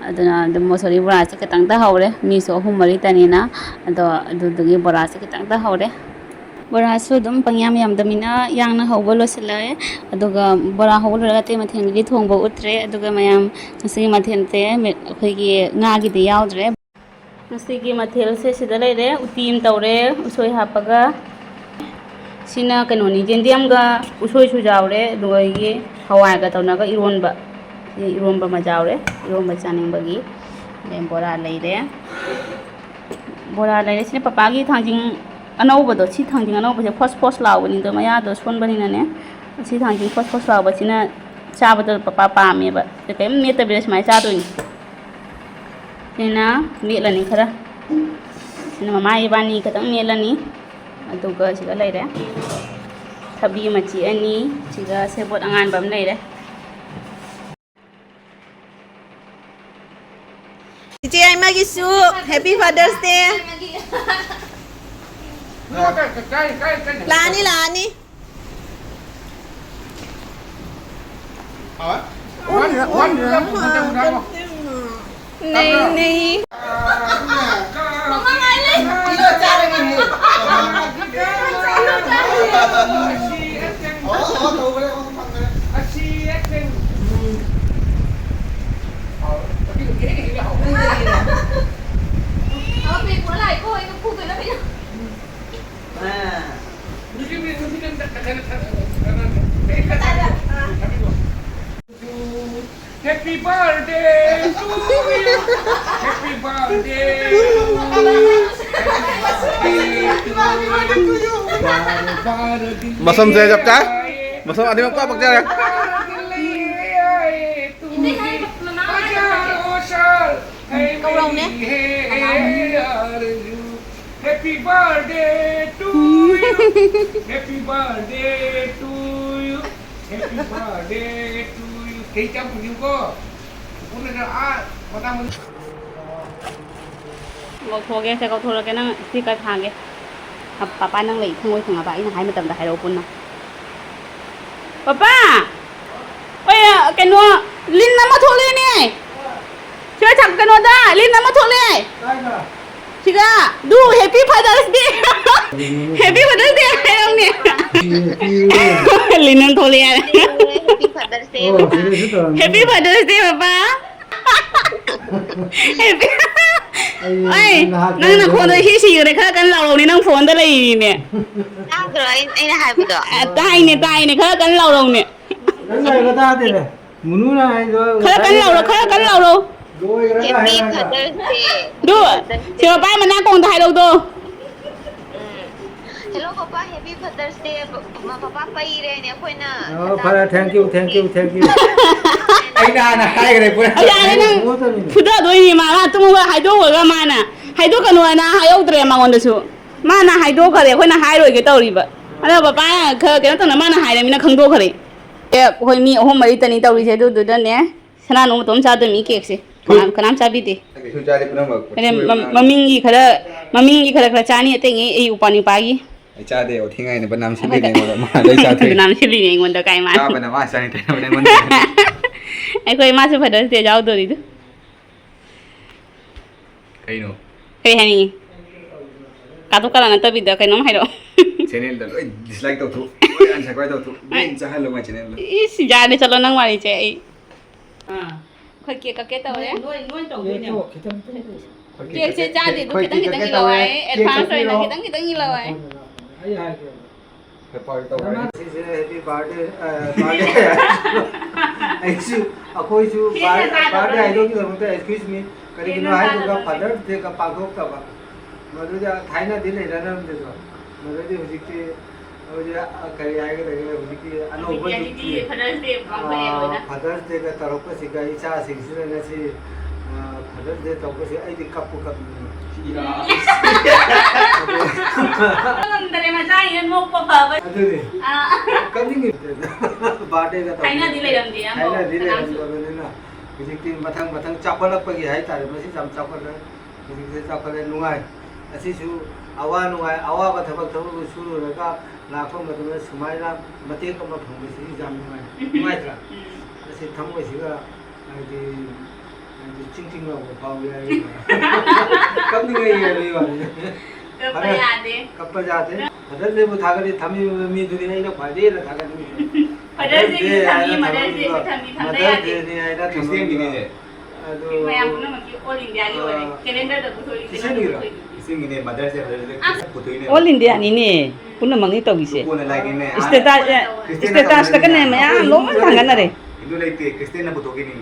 ꯑꯗꯨꯅ ꯑꯗꯨꯝ ꯃꯣꯁꯣꯔꯤ ꯕꯣꯔꯥꯁꯦ ꯈꯤꯇꯪꯇ ꯍꯧꯔꯦ, ꯃꯤꯁꯨ ꯑꯍꯨꯝ ꯃꯔꯤꯇꯅꯤꯅ꯫ ꯑꯗꯣ ꯑꯗꯨꯗꯨꯒꯤ ꯕꯣꯔꯥꯁꯦ ꯈꯤꯇꯪꯇ ꯍꯧꯔꯦ꯫ ꯕꯣꯔꯥꯁꯨ ꯑꯗꯨꯝ ꯄꯪꯌꯥꯝ ꯌꯥꯝꯗꯃꯤꯅ ꯌꯥꯡꯅ ꯍꯧꯕ ꯂꯣꯏꯁꯤꯜꯂꯛꯑꯦ꯫ ꯑꯗꯨꯒ ꯕꯣꯔꯥ ꯍꯧꯕ ꯂꯣꯏꯔꯒ ꯑꯇꯩ ꯃꯊꯦꯜꯒꯤꯗꯤ ꯊꯣꯡꯕ ꯎꯠꯇ꯭ꯔꯦ꯫ ꯑꯗꯨꯒ ꯃꯌꯥꯝ, ꯉꯁꯤꯒꯤ ꯃꯊꯦꯜꯁꯦ ꯑꯩꯈꯣꯏꯒꯤ ꯉꯥꯒꯤꯗꯤ ꯌꯥꯎꯗ꯭ꯔꯦ꯫ ꯉꯁꯤꯒꯤ ꯃꯊꯦꯜꯁꯦ ꯁꯤꯗ ꯂꯩꯔꯦ꯫ ꯎꯇꯤ ꯑꯃ ꯇꯧꯔꯦ ꯎꯁꯣꯏ ꯍꯥꯞꯄꯒ꯫ ꯁꯤꯅ ꯀꯩꯅꯣꯅꯤ, ꯌꯦꯟꯗꯦꯝꯒ ꯎꯁꯣꯏꯁꯨ ꯌꯥꯎꯔꯦ, ꯑꯗꯨꯒ ꯑꯩꯒꯤ ꯍꯋꯥꯏꯒ ꯇꯧꯅꯒ ꯏꯔꯣꯟꯕ꯫ ꯁꯤ ꯏꯔꯣꯟꯕ ꯑꯃ ꯌꯥꯎꯔꯦ, ꯏꯔꯣꯟꯕ ꯆꯥꯅꯤꯡꯕꯒꯤ꯫ ꯑꯗꯩ ꯕꯣꯔꯥ ꯂꯩꯔꯦ꯫ ꯕꯣꯔꯥ ꯂꯩꯔꯦ꯫ ꯁꯤꯅ ꯄꯄꯥꯒꯤ ꯊꯥꯡꯖꯤꯡ ꯑꯅꯧꯕꯗꯣ, ꯁꯤ ꯊꯥꯡꯖꯤꯡ ꯑꯅꯧꯕꯁꯦ ꯐꯣꯁ ꯐꯣꯁ ꯂꯥꯎꯕꯅꯤꯗꯣ, ꯃꯌꯥꯗꯣ ꯁꯣꯟꯕꯅꯤꯅꯅꯦ꯫ ꯁꯤ ꯊꯥꯡꯖꯤꯡ ꯐꯣꯁ ꯐꯣꯁ ꯂꯥꯎꯕꯁꯤꯅ ꯆꯥꯕꯗ ꯄꯄꯥ ꯄꯥꯝꯃꯦꯕ꯫ ꯁꯤ ꯀꯔꯤꯝ ꯃꯦꯠꯇꯕꯤꯗ ꯁꯨꯃꯥꯏꯅ ꯆꯥꯗꯣꯏꯅꯤ꯫ ꯁꯤꯅ ꯃꯦꯠꯂꯅꯤ ꯈꯔ꯫ ꯁꯤꯅ ꯃꯃꯥ ꯏꯕꯥꯅꯤ ꯈꯛꯇꯪ ꯃꯦꯠꯂꯅꯤ꯫ ꯑꯗꯨꯒ ꯁꯤꯒ ꯂꯩꯔꯦ꯫ ꯊꯕꯤ ꯃꯆꯦꯠ ꯑꯅꯤ, ꯁꯤꯒ ꯁꯦꯕꯣꯠ ꯑꯉꯥꯟꯕ ꯑꯃ ꯂꯩꯔꯦ꯫ ꯏꯆꯦ ꯑꯩꯃꯒꯤꯁꯨ Happy Father's Day꯫ ꯂꯥꯛꯑꯅꯤ, ꯂꯥꯛꯑꯅꯤ꯫ ꯅꯩ, ꯅꯩ꯫ Happy birthday to you. Happy birthday to you. Happy birthday to you. Masam saya jawab, Cak. Masam ada apa, Cak? Hindi, hay, mama. Ikaw lang, ne? Happy birthday to you. Happy birthday to you. Happy birthday to you. Kay Chang Pun Yung ko. ꯀꯧꯊꯣꯛꯑꯒꯦ, ꯁꯦ ꯀꯧꯊꯣꯔꯛꯀꯦ, ꯅꯪ speaker ꯊꯥꯒꯦ꯫ Papa ꯅꯪ ꯂꯩ ꯊꯣꯡꯉꯣꯏ ꯊꯣꯡꯉꯕ ꯑꯩꯅ ꯍꯥꯏ ꯃꯇꯝꯗ ꯍꯥꯏꯔꯛꯑꯣ ꯄꯨꯟꯅ꯫ Papa! ꯑꯣꯏ, ꯀꯩꯅꯣ, ꯂꯤꯟ ꯑꯃ ꯊꯣꯛꯂꯛꯑꯦꯅꯦ! ꯁꯤꯗ ꯊꯝ-, ꯀꯩꯅꯣꯗ ꯂꯤꯟ ꯑꯃ ꯊꯣꯛꯂꯛꯑꯦ! ꯁꯤꯗ, ꯗꯨ, Happy Father's Day! Happy Father's Day ꯍꯥꯏꯔꯝꯅꯦ! ꯂꯤꯟ ꯑꯃ ꯊꯣꯛꯂꯛꯑꯦ ꯍꯥꯏꯔꯦ꯫ Happy Father's Day, papa. Happy Father's Day, papa. ꯑꯩ ꯑꯩ, ꯅꯍꯥꯛ ꯅꯪ ꯅꯈꯣꯟꯗꯣ ꯀꯩꯗꯧꯔꯦ? ꯏꯁꯤ ꯁꯤꯈ꯭ꯔꯦ, ꯈꯔ ꯀꯟꯅ ꯂꯥꯎꯔꯧꯅꯦ, ꯅꯪ ꯐꯣꯟꯗ ꯂꯩꯔꯤꯅꯦ꯫ ꯇꯥꯗ꯭ꯔꯣ ꯑꯩ-, ꯑꯩꯅ ꯍꯥꯏꯕꯗꯣ? ꯑ, ꯇꯥꯏꯅꯦ, ꯇꯥꯏꯅꯦ, ꯈꯔ ꯀꯟꯅ ꯂꯥꯎꯔꯧꯅꯦ꯫ ꯅꯪ ꯍꯥꯏꯕ ꯇꯥꯗꯦꯅꯦ꯫ ꯃꯨꯅꯨꯅ ꯍꯥꯏꯗꯣ ꯈꯔ ꯀꯟꯅ ꯂꯥꯎꯔꯣ, ꯈꯔ ꯀꯟꯅ ꯂꯥꯎꯔꯣ꯫ ꯂꯣꯏꯈ꯭ꯔꯒ Happy ꯍꯥꯏꯔꯒ꯫ Father's Day, Happy ꯑꯗꯨ, Father's Day꯫ ꯁꯤꯔꯣꯄꯥꯏ ꯃꯅꯥꯀꯣꯡꯗ ꯍꯥꯏꯔꯧꯗꯣ꯫ ꯎꯝ꯫ Hello, papa, Happy Father's Day꯫ ꯄ-, ꯄ-, ꯄꯄꯥ ꯄꯩꯔꯦꯅꯦ ꯑꯩꯈꯣꯏꯅ꯫ ꯑꯣ, ꯐꯔꯦ, thank you, thank you, thank you꯫ ꯑꯩꯅ ꯍꯥꯟꯅ ꯍꯥꯏꯈ꯭ꯔꯦ, ꯄꯨꯔꯥ꯫ ꯑꯩ ꯌꯥꯔꯦ, ꯅꯪ ꯐꯨꯗꯗꯣꯏꯅꯤ ꯃꯥ, ꯃꯥ ꯇꯨꯝꯃꯒ ꯍꯥꯏꯗꯣꯛꯑꯣꯏꯕ ꯃꯥꯅ꯫ ꯍꯥꯏꯗꯣꯛꯀꯅꯨ ꯍꯥꯏꯅ ꯍꯥꯏꯍꯧꯗ꯭ꯔꯦ ꯃꯉꯣꯟꯗꯁꯨ꯫ ꯃꯥꯅ ꯍꯥꯏꯗꯣꯛꯈ꯭ꯔꯦ, ꯑꯩꯈꯣꯏꯅ ꯍꯥꯏꯔꯣꯏꯒꯦ ꯇꯧꯔꯤꯕ꯫ ꯑꯗꯣ ꯄꯄꯥꯅ ꯈꯔ ꯀꯩꯅꯣ ꯇꯧꯅ ꯃꯥꯅ ꯍꯥꯏꯔꯃꯤꯅ ꯈꯪꯗꯣꯛꯈ꯭ꯔꯦ꯫ ꯑꯦ, ꯑꯩꯈꯣꯏ ꯃꯤ ꯑꯍꯨꯝ ꯃꯔꯤꯇꯅꯤ ꯇꯧꯔꯤꯁꯦ, ꯑꯗꯨꯗꯨꯗꯅꯦ ꯁꯅꯥꯅꯨ ꯃꯇꯣꯝ ꯆꯥꯗꯣꯏ ꯃꯤ ꯀꯦꯛꯁꯦ꯫ ꯀꯅꯥꯝ, ꯀꯅꯥꯝ ꯆꯥꯕꯤꯗꯦ꯫ ꯀꯩꯁꯨ ꯆꯥꯗꯦ, ꯄꯨꯝꯅꯃꯛ ꯑꯩꯅ ꯃ-, ꯃꯃꯤꯡꯒꯤ ꯈꯔ, ꯃꯃꯤꯡꯒꯤ ꯈꯔ ꯈꯔ ꯆꯥꯅꯤ, ꯑꯇꯩꯉꯩ ꯑꯩ ꯎꯄꯥ ꯅꯨꯄꯥꯒꯤ꯫ ꯑꯩ ꯆꯥꯗꯦ, ꯋꯥꯊꯤ ꯉꯥꯏꯅꯦ, ꯕꯗꯅꯥꯝ ꯁꯤꯠꯂꯤꯅꯦ ꯑꯩꯉꯣꯟꯗ꯫ ꯃꯥ ꯂꯣꯏ ꯆꯥꯊꯣꯛꯏ꯫ ꯕꯗꯅꯥꯝ ꯁꯤꯠꯂꯤꯅꯦ ꯑꯩꯉꯣꯟꯗ ꯀꯥꯏ ꯃꯥ꯫ ꯆꯥꯕꯅ ꯃꯥ ꯆꯥꯅꯤ, ꯇꯩꯅꯕꯅ ꯑꯩꯉꯣꯟꯗ꯫ ꯑꯩꯈꯣꯏ ꯃꯥꯁꯨ Father's Day ꯌꯥꯎꯗꯣꯔꯤꯗꯨ꯫ ꯀꯩꯅꯣ? ꯀꯩ ꯍꯥꯏꯅꯤꯡꯉꯤ? ꯀꯥꯇꯨ ꯀꯥꯔꯟ ꯅꯠꯇꯕꯤꯗ ꯀꯩꯅꯣꯝ ꯍꯥꯏꯔꯛꯑꯣ꯫ Channelꯗ ꯂꯣꯏ dislike ꯇꯧꯊꯣꯛ, ꯂꯣꯏ unsubscribe ꯇꯧꯊꯣꯛ, ꯂꯣꯏ ꯆꯥꯍꯜꯂꯣ my channelꯗ꯫ ꯏꯁ, ꯌꯥꯔꯦ, ꯆꯠꯂꯣ, ꯅꯪ ꯋꯥꯔꯤꯁꯦ ꯑꯩ꯫ ꯑꯥ꯫ ꯑꯩꯈꯣꯏ cake ꯀꯛꯀꯦ ꯇꯧꯔꯦ꯫ ꯅꯣꯏ, ꯅꯣꯏ ꯇꯧꯗꯣꯏꯅꯦ꯫ Cakeꯇꯣ ꯈꯤꯇꯪ, ꯈꯤꯇꯪ ꯇꯧ-, ꯑꯩꯈꯣꯏ cake cakeꯁꯦ ꯀꯛꯀꯦ, ꯆꯥꯗꯦ, ꯑꯗꯨ ꯑꯩꯈꯣꯏ ꯈꯤꯇꯪ cake ꯈꯤꯇꯪ ꯀꯛꯀꯦ ꯏꯜꯂꯛꯑꯣ ꯇꯧꯔꯦ꯫ ꯍꯥꯏꯌꯦ, cake advance ꯑꯣꯏꯅ ꯀꯛꯄꯤꯔꯣ꯫ ꯈꯤꯇꯪ ꯈꯤꯇꯪ ꯏꯜꯂꯛꯑꯣ ꯍꯥꯏꯌꯦ꯫ ꯑꯩ ꯍꯥꯏꯒꯦ꯫ ꯍꯦꯄꯥ ꯇꯧꯕꯅꯤ꯫ ꯁꯤꯁꯦ happy birthday, ꯑ, birthday꯫ ꯑꯩꯁꯨ, ꯑꯩꯈꯣꯏꯁꯨ ꯁꯤꯁꯦ ꯕꯥꯔ-, ꯇꯥꯗꯕꯅꯤ꯫ Birthday ꯍꯥꯏꯗꯣꯛꯈꯤꯕ ꯃꯇꯨꯡꯗ, excuse me, ꯀꯔꯤꯒꯤꯅꯣ ꯀꯩꯅꯣ ꯍꯥꯏꯗꯨꯒ ꯇꯥꯗꯕꯅꯤ꯫ Father's Dayꯒ ꯄꯥꯡꯊꯣꯛꯇꯕ? ꯃꯗꯨꯗ ꯊꯥꯏꯅꯗꯤ ꯂꯩꯅꯔꯝꯗꯦꯗꯣ꯫ ꯃꯗꯨꯗꯤ ꯍꯧꯖꯤꯛꯇꯤ, ꯍꯧꯖꯤꯛ, ꯑ, ꯀꯔꯤ ꯍꯥꯏꯒꯗꯒꯦ, ꯍꯧꯖꯤꯛꯇꯤ ꯑꯅꯧꯕ ꯍꯧꯖꯤꯛꯇꯤ ꯖꯨꯛꯀꯤ, ꯑꯩꯗꯤ Father's Day ꯄꯥꯡꯊꯣꯛꯑꯦ ꯑ, ꯂꯣꯏꯅ꯫ Father's Dayꯒ ꯇꯧꯔꯛꯄꯁꯤꯒ ꯏꯆꯥꯁꯤꯡꯁꯤꯅ ꯉꯁꯤ, ꯑ, Father's Day ꯇꯧꯕꯁꯦ ꯑꯩꯗꯤ ꯀꯞꯄꯨ ꯀꯞꯅꯤꯡꯉꯤ꯫ ꯏꯔꯥ꯫ ꯉꯝꯗꯔꯦ, ꯃꯆꯥꯒꯤꯅ ꯅꯣꯛꯄ ꯐꯕ꯫ ꯑꯗꯨꯅꯤ꯫ ꯑꯥ꯫ ꯀꯞꯅꯤꯡꯉꯤ꯫ Birthdayꯒ ꯇꯧꯕ꯫ ꯊꯥꯏꯅꯗꯤ ꯂꯩꯔꯝꯗꯦ, ꯑꯃꯐꯥꯎ꯫ ꯊꯥꯏꯅꯗꯤ ꯀꯅꯥꯝꯁꯨ꯫ ꯂꯩꯔꯝꯗꯕꯅꯤꯅ꯫ ꯍꯧꯖꯤꯛꯇꯤ ꯃꯊꯪ ꯃꯊꯪ ꯆꯥꯎꯈꯠꯂꯛꯄꯒꯤ ꯍꯥꯏꯇꯥꯔꯦ, ꯃꯁꯤ ꯌꯥꯝ ꯆꯥꯎꯈꯠꯂꯦ꯫ ꯍꯧꯖꯤꯛꯇꯤ ꯆꯥꯎꯈꯠꯂꯦ, ꯅꯨꯡꯉꯥꯏ꯫ ꯑꯁꯤꯁꯨ ꯑꯋꯥ ꯅꯨꯡꯉꯥꯏ, ꯑꯋꯥꯕ ꯊꯕꯛ ꯊꯕꯛ ꯁꯨꯔꯨꯔꯒ ꯂꯥꯛꯄ ꯃꯇꯝꯗ ꯁꯨꯃꯥꯏꯅ ꯃꯇꯦꯡ ꯑꯃ ꯐꯪꯕꯁꯤꯗꯤ ꯌꯥꯝ ꯅꯨꯡꯉꯥꯏ꯫ ꯅꯨꯡꯉꯥꯏꯇ꯭ꯔꯥ? ꯎꯝ꯫ ꯑꯁꯤ ꯊꯃꯣꯏꯁꯤꯒ ꯍꯥꯏꯗꯤ, ꯍꯥꯏꯗꯤ ꯆꯤꯡ ꯆꯤꯡ ꯂꯥꯎꯕ ꯐꯥꯎꯏ ꯍꯥꯏꯕ꯫ ꯀꯞꯅꯤꯡꯉꯛꯏ ꯍꯥꯏꯕꯒꯤ ꯋꯥꯅꯤ꯫ ꯀꯞꯄ ꯐꯔꯦ꯫ ꯌꯥꯗꯦ꯫ ꯀꯞꯄ ꯌꯥꯗꯦ꯫ ꯐꯥꯗꯔꯁ ꯗꯦꯕꯨ ꯊꯥꯒꯠꯂꯤ ꯊꯝꯃꯤꯕ ꯃꯤꯗꯨꯗꯤ ꯑꯩꯅ ꯈ꯭ꯋꯥꯏꯗꯒꯤ ꯍꯦꯟꯅ ꯊꯥꯒꯠꯅꯤꯡꯉꯤ꯫ ꯐꯥꯗꯔꯁ ꯗꯦ ꯗꯦ ꯊꯝꯃꯤ, ꯍꯥꯏꯅ ꯃꯥꯗꯔꯁ ꯗꯦꯁꯨ ꯊꯝꯃꯤꯕ ꯊꯝꯃꯤ, ꯊꯝꯗ ꯃꯥꯗꯔꯁ ꯌꯥꯗꯦ꯫ ꯗꯦꯅꯤ ꯍꯥꯏꯅ ꯈ꯭ꯔꯤꯁꯇꯤꯌꯥꯟꯒꯤꯅꯦ꯫ ꯊꯝꯃꯤꯕ꯫ ꯑꯗꯨ, ꯃꯌꯥꯝ ꯄꯨꯝꯅꯃꯛꯀꯤ ꯑꯣꯜ ꯏꯟꯗꯤꯌꯥꯒꯤ ꯑꯣꯏꯔꯦ꯫ ꯑ, ꯀꯦꯂꯦꯟꯗꯔꯗ ꯄꯨꯊꯣꯛꯏ, ꯀꯦꯂꯦꯟꯗꯔꯗ ꯈ꯭ꯔꯤꯁꯇꯤꯌꯥꯟꯒꯤꯔꯣ? ꯄꯨꯊꯣꯛꯏ꯫ ꯈ꯭ꯔꯤꯁꯇꯤꯌꯥꯟꯒꯤꯅꯦ, ꯃꯥꯗꯔꯁ ꯗꯦ, ꯐꯥꯗꯔꯁ ꯗꯦ ꯑꯁ! ꯄꯨꯊꯣꯛꯏꯅꯦ꯫ ꯑꯣꯜ ꯏꯟꯗꯤꯌꯥꯅꯤꯅꯦ ꯄꯨꯝꯅꯃꯛꯅꯤ ꯇꯧꯔꯤꯁꯦ꯫ ꯀꯣꯟꯅ ꯂꯥꯛꯏꯅꯦ꯫ ꯏꯁꯇꯦꯇꯥ-, ꯑꯦ, ꯈ꯭ꯔꯤꯁꯇꯤꯌꯥꯟꯅ ꯏꯁꯇꯦꯇꯥꯁꯇꯒꯅꯦ ꯇꯧꯔꯤꯅꯦ꯫ ꯃꯌꯥꯝ ꯂꯣꯏ ꯊꯥꯡꯒꯠꯅꯔꯦ꯫ ꯍꯤꯟꯗꯨ ꯂꯩꯇꯦ, ꯈ꯭ꯔꯤꯁꯇꯤꯌꯥꯟꯅ ꯄꯨꯊꯣꯛꯏꯅꯦ꯫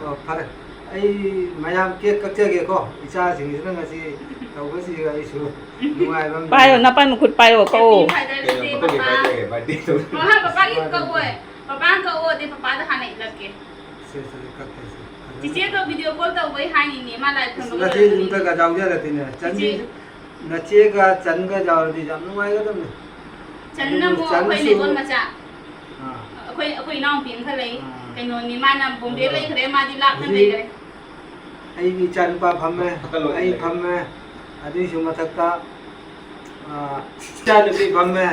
ꯑꯣ, ꯐꯔꯦ꯫ ꯑꯩ ꯃꯌꯥꯝ ꯀꯦꯛ ꯀꯛꯆꯒꯦꯀꯣ꯫ ꯏꯆꯥꯁꯤꯡꯁꯤꯅ ꯉꯁꯤ ꯇꯧꯕꯁꯤꯒ ꯑꯩꯁꯨ ꯅꯨꯡꯉꯥꯏꯕ ꯑꯃ ꯄꯥꯏꯌꯣ, ꯂꯩꯔꯦ꯫ ꯅꯄꯥꯏ ꯃꯈꯨꯠ ꯄꯥꯏꯌꯣ, ꯀꯛꯑꯣ꯫ Happy Father's Day, ꯀꯩꯅꯣ, ꯃꯈꯣꯏꯒꯤ ꯄꯄꯥ꯫ Birthday, birthday ꯇꯧ-, ꯃꯍꯥ ꯄꯄꯥꯒꯤ ꯀꯛꯑꯣꯏ꯫ ꯄꯄꯥꯅ ꯀꯛꯑꯣ, ꯑꯗꯩ ꯄꯄꯥꯗ ꯍꯥꯟꯅ ꯏꯜꯂꯛꯀꯦ꯫ ꯁꯦ, ꯁꯦ, ꯀꯛꯀꯦꯁꯦ꯫ ꯐꯖꯅ ꯆꯤꯆꯦꯗꯣ ꯀꯛꯀꯦ꯫ Video call ꯇꯧꯕꯩ ꯍꯥꯏꯅꯤꯅꯦ, ꯃꯥ ꯂꯥꯏ ꯑꯁ, ꯈꯨꯔꯨꯝꯕꯒ ꯉꯁꯤ ꯂꯣꯏꯔꯝꯃꯅꯤ꯫ ꯑꯝꯇꯒ ꯌꯥꯎꯖꯔꯗꯤꯅꯦ꯫ ꯆꯟ-, ꯆꯤꯆꯦ꯫ ꯅꯆꯦꯒ ꯆꯟꯒ ꯌꯥꯎꯔꯗꯤ ꯌꯥꯝ ꯅꯨꯡꯉꯥꯏꯒꯗꯕꯅꯤ꯫ ꯆꯟꯅ ꯑꯗꯨꯕꯨ ꯑꯃꯨꯛ ꯑꯩꯈꯣꯏ ꯆꯟꯁꯨ, ꯂꯩꯀꯣꯜ ꯃꯆꯥ꯫ ꯑꯥ꯫ ꯑꯩꯈꯣꯏ, ꯑꯩꯈꯣꯏ ꯏꯅꯥꯎꯄꯤ ꯑꯃꯈꯛ ꯂꯩ꯫ ꯑꯥ꯫ ꯀꯩꯅꯣꯅꯤ, ꯃꯥꯅ ꯕꯣꯝꯕꯦ ꯑꯗꯣ ꯂꯩꯈ꯭ꯔꯦ, ꯃꯥꯗꯤ ꯂꯥꯞꯅ ꯍꯧꯖꯤꯛ ꯂꯩꯈ꯭ꯔꯦ꯫ ꯑꯩꯒꯤ ꯏꯆꯥ ꯅꯨꯄꯥ ꯐꯝꯃꯦ, ꯍꯥꯀꯠꯂꯣ, ꯑꯩ ꯂꯩ꯫ ꯐꯝꯃꯦ, ꯑꯗꯨꯒꯤꯁꯨ ꯃꯊꯛꯇ, ꯑꯥ, ꯏꯆꯥ ꯅꯨꯄꯤ ꯐꯝꯃꯦ꯫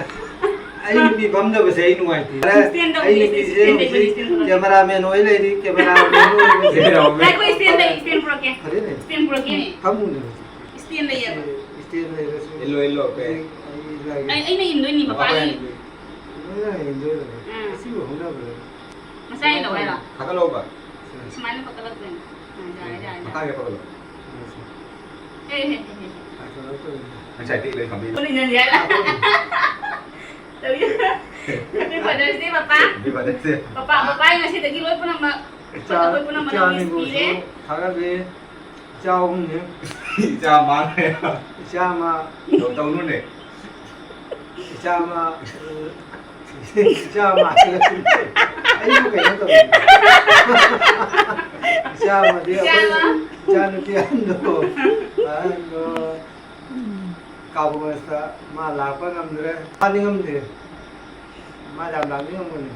ꯑꯩ ꯅꯨꯄꯤ ꯐꯝꯗꯕꯁꯦ ꯑꯩ ꯅꯨꯡꯉꯥꯏꯇꯦ꯫ Stand ꯇꯧꯕꯤꯌꯨ, ꯑꯩ ꯅꯨꯄꯤꯁꯦ stand ꯇꯧꯕꯤꯌꯨ, ꯍꯧꯖꯤꯛ stand ꯇꯧꯕꯤꯌꯨ꯫ Cameraman ꯑꯣꯏ ꯂꯩꯔꯤ, cameraman ꯑꯣꯏ ꯂꯩꯔꯤ꯫ Cameraman꯫ ꯉꯥꯏꯈꯣ, stand ꯂꯩ, stand ꯄꯨꯔꯛꯀꯦ꯫ ꯐꯔꯦꯅꯦ꯫ Stand ꯄꯨꯔꯛꯀꯦꯅꯦ꯫ ꯐꯝꯃꯨꯅꯦ ꯍꯧꯖꯤꯛ꯫ Stand ꯂꯩꯌꯦꯕ꯫ Stand ꯂꯩꯔꯁꯨ ꯏꯜꯂꯣ, ꯏꯜꯂꯣ, ꯀꯩ? ꯑꯩ, ꯑꯩ ꯂꯥꯛꯑꯒꯦ꯫ ꯑꯩ, ꯑꯩꯅ ꯏꯟꯗꯣꯏꯅꯤ, ꯄꯄꯥꯒꯤ꯫ ꯄꯄꯥꯅ ꯏꯟꯗꯣꯏꯅꯤ꯫ ꯅꯪꯅ ꯏꯟꯗꯣꯏꯔꯣ? ꯎꯝ꯫ ꯑꯁꯤꯕꯨ ꯍꯧꯅꯕ꯭ꯔꯣ? ꯃꯆꯥ ꯏꯜꯂꯣ ꯍꯥꯏꯔꯣ? ꯊꯥꯒꯠꯂꯣꯕ꯫ ꯁꯨꯃꯥꯏꯅ ꯄꯀꯠꯂꯛꯇꯣꯏꯅꯦ꯫ ꯑꯥ, ꯌꯥꯔꯦ, ꯌꯥꯔꯦ, ꯌꯥꯔꯦ꯫ ꯃꯈꯥꯒꯤ ꯄꯀꯠꯂꯣ꯫ ꯍꯦ, ꯍꯦ, ꯍꯦ, ꯍꯦ꯫ ꯊꯥꯒꯠꯂꯛꯇꯣꯏꯅꯦ꯫ ꯉꯁꯥꯏꯗꯤ ꯂꯣꯏ ꯊꯝꯕꯤ꯫ ꯐꯨꯜ ꯏꯟꯖꯟꯁꯦ ꯍꯥꯏꯔꯣ? ꯇꯧꯏ꯫ Happy Father's Day, papa. Happy Father's Day꯫ Papa, papa, ꯑꯩ ꯉꯁꯤꯗꯒꯤ ꯂꯣꯏ ꯄꯨꯝꯅꯃꯛ, ꯏꯆꯥ, ꯑꯩꯈꯣꯏ ꯄꯨꯝꯅꯃꯛꯅ ꯏꯆꯥ wish ꯑꯅꯤꯕꯨꯁꯨ ꯄꯤꯔꯦ꯫ ꯊꯥꯒꯠꯂꯤ꯫ ꯏꯆꯥ ꯑꯍꯨꯝꯅꯤ꯫ ꯏꯆꯥ ꯑꯃ꯫ ꯏꯆꯥ ꯑꯃ꯫ ꯇꯧ-, ꯇꯧꯅꯨꯅꯦ꯫ ꯏꯆꯥ ꯑꯃ, ꯏꯆꯥ ꯑꯃ꯫ ꯑꯩꯕꯨ ꯀꯩꯅꯣ ꯇꯧꯔꯤꯅꯦ꯫ ꯏꯆꯥ ꯑꯃꯗꯤ ꯏꯆꯥ ꯑꯩꯈꯣꯏ ꯑꯃ꯫ ꯏꯆꯥ ꯅꯨꯄꯤ ꯑꯍꯟꯗꯣ, ꯑꯍꯟꯗꯣ ꯀꯥꯕꯨ ꯃꯁꯇ ꯃꯥ ꯂꯥꯛꯄ ꯉꯝꯗ꯭ꯔꯦ꯫ ꯃꯥꯗꯤ ꯉꯝꯗꯦ꯫ ꯃꯥ ꯌꯥꯝ ꯂꯥꯛꯅꯤꯡꯉꯝꯒꯅꯤ꯫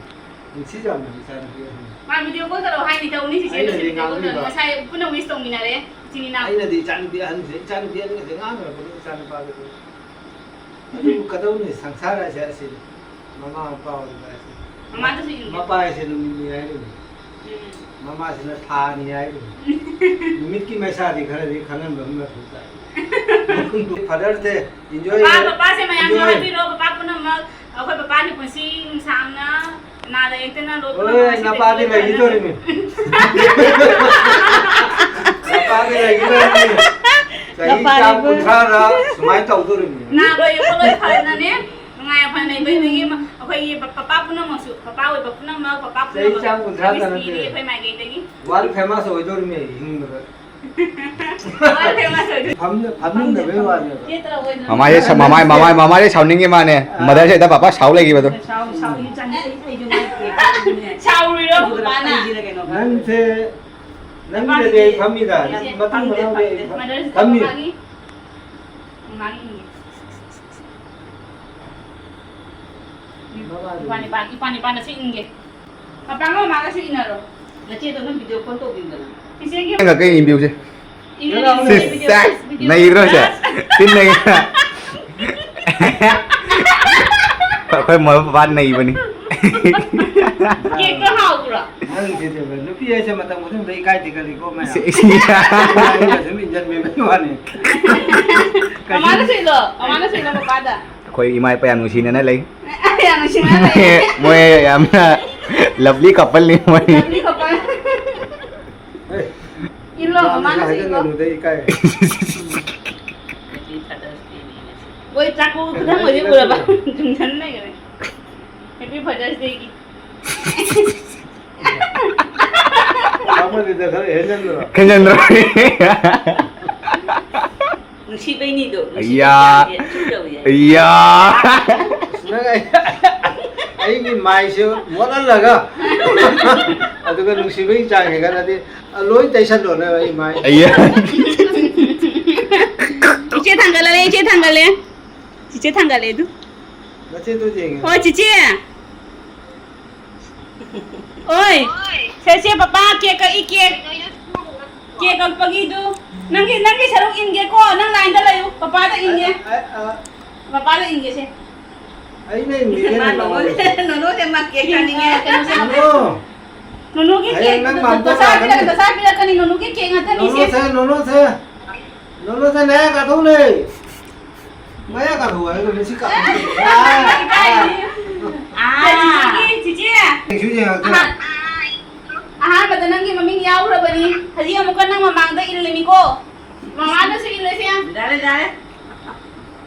ꯅꯨꯡꯁꯤꯖꯕꯅꯤ ꯏꯆꯥꯅꯨꯄꯤ ꯑꯍꯟ꯫ ꯃꯥ video call ꯇꯧꯔꯛꯑꯣ ꯍꯥꯏꯅꯤ, ꯇꯧꯅꯤ ꯆꯤꯆꯦ, ꯑꯩꯅꯗꯤ ꯅꯨꯡꯁꯤ video call ꯇꯧꯔꯛꯑꯣ꯫ ꯉꯥꯡꯕꯤꯕ꯫ ꯉꯁꯥꯏ ꯄꯨꯟꯅ wish ꯇꯧꯃꯤꯟꯅꯔꯦ, ꯏꯆꯤꯟ ꯏꯅꯥꯎ꯫ ꯑꯩꯅꯗꯤ ꯏꯆꯥꯅꯨꯄꯤ ꯑꯍꯟꯁꯦ, ꯏꯆꯥꯅꯨꯄꯤ ꯑꯅꯤꯒꯁꯦ ꯉꯥꯡꯈ꯭ꯔꯕꯅꯤ, ꯏꯆꯥꯅꯨꯄꯥꯒꯁꯦ꯫ ꯑꯗꯨꯕꯨ ꯀꯗꯧꯅꯤ, ꯁꯪꯁꯥꯔ ꯍꯥꯏꯁꯦ ꯑꯁꯤꯅꯤ꯫ ꯃꯃꯥ ꯃꯄꯥ ꯑꯣꯏꯕ ꯍꯥꯏꯁꯦ꯫ ꯃꯃꯥꯗꯁꯨ ꯏꯟꯒꯦ꯫ ꯃꯄꯥ ꯍꯥꯏꯁꯦ ꯅꯨꯃꯤꯠꯅꯤ ꯍꯥꯏꯔꯤꯅꯤ꯫ ꯎꯝ꯫ ꯃꯃꯥꯁꯤꯅ ꯊꯥꯅꯤ ꯍꯥꯏꯔꯤꯅꯤ꯫ ꯅꯨꯃꯤꯠꯀꯤ ꯃꯩꯁꯥꯗꯤ ꯈꯔꯗꯤ ꯈꯪꯍꯟꯕ ꯑꯃ ꯃꯊꯧ ꯇꯥꯏ꯫ Father's Day, enjoy꯫ ꯄꯄꯥ, ꯄꯄꯥꯁꯦ ꯃꯌꯥꯝꯁꯨ enjoy꯫ ꯍꯥꯏꯕꯤꯔꯣ, ꯄꯄꯥ ꯄꯨꯝꯅꯃꯛ꯫ ꯑꯩꯈꯣꯏ ꯄꯄꯥꯒꯤ ꯄꯨꯟꯁꯤ ꯅꯨꯡꯁꯥꯡꯅ ꯅꯥꯗ ꯌꯦꯛꯇꯅ ꯂꯣꯏ ꯍꯣꯏ, ꯄꯨꯝꯅꯃꯛ ꯅꯄꯥꯗꯤ ꯂꯩꯈꯤꯗꯣꯔꯤꯃꯤ꯫ ꯅꯄꯥꯗꯤ ꯂꯩꯈꯤꯗꯣꯔꯤꯃꯤ꯫ ꯆꯍꯤ ꯅꯄꯥꯗꯤ ꯆꯥꯝ ꯀꯨꯟꯊ꯭ꯔꯥꯗ ꯁꯨꯃꯥꯏꯅ ꯇꯧꯗꯣꯔꯤꯃꯤ꯫ ꯅꯥꯕ ꯌꯦꯛꯄ ꯂꯣꯏ ꯐꯗꯅꯅꯦ, ꯅꯨꯡꯉꯥꯏ ꯌꯥꯏꯐꯅ ꯂꯩꯕꯒꯤ ꯑꯩꯈꯣꯏꯒꯤ ꯄ-, ꯄꯄꯥ ꯄꯨꯝꯅꯃꯛꯁꯨ, ꯄꯄꯥ ꯑꯣꯏꯕ ꯄꯨꯝꯅꯃꯛ, ꯄꯄꯥ ꯆꯍꯤ ꯄꯨꯝꯅꯃꯛ ꯆꯥꯝ ꯀꯨꯟꯊ꯭ꯔꯥꯗ wish ꯅꯠꯇꯦ꯫ ꯄꯤꯔꯤ ꯑꯩꯈꯣꯏ ꯃꯥꯏꯀꯩꯗꯒꯤ꯫ World famous ꯑꯣꯏꯗꯣꯔꯤꯃꯤ ꯍꯤꯡꯕꯗ꯫ ꯐꯝꯅ-, ꯐꯝꯅꯤꯡꯗꯕꯩ ꯋꯥꯅꯦꯕ꯫ ꯃꯃꯥꯁꯦ ꯁ-, ꯃꯃꯥꯏ, ꯃꯃꯥꯏ, ꯃꯃꯥꯁꯦ ꯁꯥꯎꯅꯤꯡꯉꯤ ꯃꯥꯅꯦ꯫ ꯑꯥ꯫ Mother's Dayꯗ ꯄꯄꯥ ꯁꯥꯎ ꯂꯩꯈꯤꯕꯗꯣ꯫ ꯁꯥꯎ-, ꯁꯥꯎꯅꯤꯡ ꯆꯪꯉꯤ꯫ ꯑꯩ, ꯑꯩꯁꯨ ꯉꯥꯏ-, ꯁꯥꯎꯔꯤꯔꯣ ꯑꯗꯨꯒ ꯄꯄꯥꯅ? ꯑꯩꯁꯤꯅ ꯀꯩꯅꯣ ꯈꯪꯗꯦ꯫ ꯅꯪꯁꯦ, ꯅꯪꯒꯤꯗꯗꯤ ꯑꯩ ꯐꯝꯃꯤꯗ꯫ ꯃꯇꯨꯡ ꯃꯅꯥꯎꯗꯤ ꯑꯩ ꯐꯝ-, Mother's Day ꯐꯝꯃꯤ꯫ ꯃꯃꯥꯒꯤ, ꯃꯃꯥꯒꯤ ꯏꯪꯉꯤ꯫ ꯃꯃꯥꯒꯤ ꯏꯄꯥ, ꯏꯄꯥ, ꯏꯄꯥ, ꯏꯄꯥꯅꯁꯨ ꯏꯟꯒꯦ꯫ ꯄꯄꯥꯒ ꯃꯃꯥꯒꯁꯨ ꯏꯟꯅꯔꯣ꯫ ꯅꯆꯦꯗꯣ ꯅꯪ video call ꯇꯧꯕꯤꯌꯨꯗꯅ꯫ ꯏꯆꯦꯒꯤ ꯅꯪ ꯀꯩ ꯏꯟꯕꯤꯌꯨꯁꯦ? ꯏꯟꯕꯤꯌꯨ, ꯁꯤꯁ, ꯏꯟꯕꯤꯌꯨ, ꯁꯦꯁ, ꯏꯟꯕꯤꯌꯨ꯫ ꯅꯩꯗ꯭ꯔꯣ ꯁꯦ? ꯊꯤꯟ ꯅꯩ꯫ ꯑꯩꯈꯣꯏ ꯃꯔꯨꯞ ꯃꯄꯥ ꯅꯩꯕꯅꯤ꯫ Cakeꯇꯣ ꯍꯥꯎꯕ꯭ꯔꯣ? ꯅꯪꯁꯤꯗꯤ ꯅꯨꯄꯤ ꯍꯥꯏꯁꯦ ꯃꯇꯝ ꯈꯨꯗꯤꯡꯗ ꯏꯀꯥꯏ ꯊꯤꯒꯜꯂꯤꯀꯣ ꯃꯌꯥꯝ꯫ ꯁꯤ, ꯁꯤ꯫ ꯑꯩꯅ ꯁꯨꯝ ꯏꯟꯖꯟꯕꯤꯕꯒꯤ ꯋꯥꯅꯤ꯫ ꯃꯃꯥꯅꯁꯨ ꯏꯜꯂꯣ, ꯃꯃꯥꯅꯁꯨ ꯏꯜꯂꯣ ꯄꯄꯥꯗ꯫ ꯑꯩꯈꯣꯏ ꯏꯃꯥ ꯏꯄꯥ ꯌꯥꯝ ꯅꯨꯡꯁꯤꯅꯅ ꯂꯩ꯫ ꯌꯥꯝ ꯅꯨꯡꯁꯤꯅꯅ ꯂꯩ꯫ ꯃꯣꯏ ꯌꯥꯝꯅ lovely coupleꯅꯤ ꯃꯣꯏ꯫ Lovely couple꯫ ꯍꯦ, ꯏꯜꯂꯣ, ꯌꯥꯝꯅ ꯃꯃꯥꯅꯁꯨ ꯏꯜꯂꯣ꯫ ꯍꯥꯏꯒꯟꯒꯅꯨꯗ, ꯏꯀꯥꯏ꯫ Happy Father's Dayꯅꯦ ꯉꯁꯤ꯫ ꯃꯣꯏ ꯆꯥꯛꯀꯧꯕ ꯈꯨꯗꯝ ꯑꯣꯏꯗꯤ ꯎꯔꯕ? ꯇꯨꯝꯁꯟ ꯂꯩꯈꯔꯦ꯫ Happy Father's Dayꯒꯤ꯫ ꯆꯥꯎꯃꯜꯂꯤꯗ, ꯈꯔ ꯍꯦꯟꯖꯟꯗ꯭ꯔꯣ? ꯍꯦꯟꯖꯟꯗ꯭ꯔꯣ? ꯅꯨꯡꯁꯤꯕꯩꯅꯤꯗꯣ, ꯅꯨꯡꯁꯤꯕꯩ ꯑꯌꯥ꯫ ꯆꯥꯡꯁꯦ ꯑꯁꯨꯛ ꯌꯧꯋꯤ ꯍꯥꯏ꯫ ꯑꯌꯥ꯫ ꯑꯁ, ꯅꯪ ꯑꯩ-, ꯑꯩꯒꯤ ꯃꯥꯏꯁꯦ ꯃꯣꯠꯍꯜꯂꯒ, ꯑꯗꯨꯒ ꯅꯨꯡꯁꯤꯕꯒꯤ ꯆꯥꯡ ꯍꯦꯟꯒꯠꯂꯗꯤ, ꯑ, ꯂꯣꯏ ꯇꯩꯁꯜꯂꯣꯅꯦ ꯑꯩ ꯃꯥꯏ꯫ ꯑꯌꯥ꯫ ꯏꯆꯦ ꯊꯥꯡꯒꯠꯂꯦ, ꯏꯆꯦ ꯊꯥꯡꯒꯠꯂꯦ꯫ ꯆꯤꯆꯦ ꯊꯥꯡꯒꯠꯂꯦ ꯑꯗꯨ꯫ ꯅꯆꯦꯗꯣ ꯌꯦꯡꯉꯦ꯫ ꯍꯣꯏ, ꯆꯤꯆꯦ꯫ ꯑꯣꯏ, ꯁꯦ, ꯁꯦ, ꯄꯄꯥ, ꯀꯦꯛ ꯀꯛꯏ, ꯀꯦꯛ꯫ ꯀꯦꯛ ꯀꯛꯄꯒꯤꯗꯨ꯫ ꯅꯪꯒꯤ, ꯅꯪꯒꯤ ꯁꯔꯨꯛ ꯏꯟꯒꯦꯀꯣ, ꯅꯪ ꯂꯥꯏꯟꯗ ꯂꯩꯌꯨ, ꯄꯄꯥꯗ ꯏꯟꯒꯦ꯫ ꯑ, ꯑ, ꯄꯄꯥꯗ ꯏꯟꯒꯦꯁꯦ꯫ ꯑꯩꯅ ꯏꯟꯕꯤꯒꯦ, ꯃꯥ ꯅꯪ ꯅꯣꯅꯣ-, ꯂꯧꯔꯣ꯫ ꯅꯣꯅꯣꯁꯦ ꯃꯥ ꯀꯦꯛ ꯆꯥꯅꯤꯡꯉꯦ꯫ ꯀꯩꯅꯣꯁꯦ꯫ ꯅꯣꯅꯣ꯫ ꯅꯣꯅꯣꯒꯤ ꯍꯌꯦꯡ ꯀꯦꯛ, ꯅꯪ ꯗꯣ-, ꯃꯥꯝꯇꯣꯞ ꯗꯣꯁꯥ ꯂꯥꯛꯀꯅꯤ꯫ ꯄꯤꯔꯛ-, ꯗꯣꯁꯥ ꯄꯤꯔꯛꯀꯅꯤ, ꯅꯣꯅꯣꯒꯤ ꯀꯦꯛ ꯉꯥꯛꯇꯅꯤꯁꯦ꯫ ꯅꯣꯅꯣꯁꯦ, ꯅꯣꯅꯣꯁꯦ꯫ ꯅꯣꯅꯣꯁꯦ, ꯅꯌꯥ ꯀꯥꯊꯣꯛꯎꯅꯦ꯫ ꯃꯌꯥ ꯀꯥꯊꯣꯛꯎ ꯍꯥꯏꯔꯒ ꯃꯤꯠꯁꯤ ꯀꯥꯊꯣꯛꯎ꯫ ꯑꯥ, ꯆꯤꯆꯦꯒꯤ, ꯆꯤꯆꯦ꯫ ꯌꯦꯡꯁꯨ ꯌꯦꯡꯉꯛꯇ꯭ꯔꯦ꯫ ꯑꯍꯥꯟ-, ꯑꯍꯥꯟꯕꯗ ꯅꯪꯒꯤ ꯃꯃꯤꯡ ꯌꯥꯎꯈ꯭ꯔꯕꯅꯤ꯫ ꯍꯧꯖꯤꯛ ꯑꯃꯨꯛꯀ ꯅꯪ ꯃꯃꯥꯡꯗ ꯏꯜꯂꯅꯤꯀꯣ꯫ ꯃꯃꯥꯗꯁꯨ ꯏꯜꯂꯁꯦ꯫ ꯌꯥꯔꯦ, ꯌꯥꯔꯦ꯫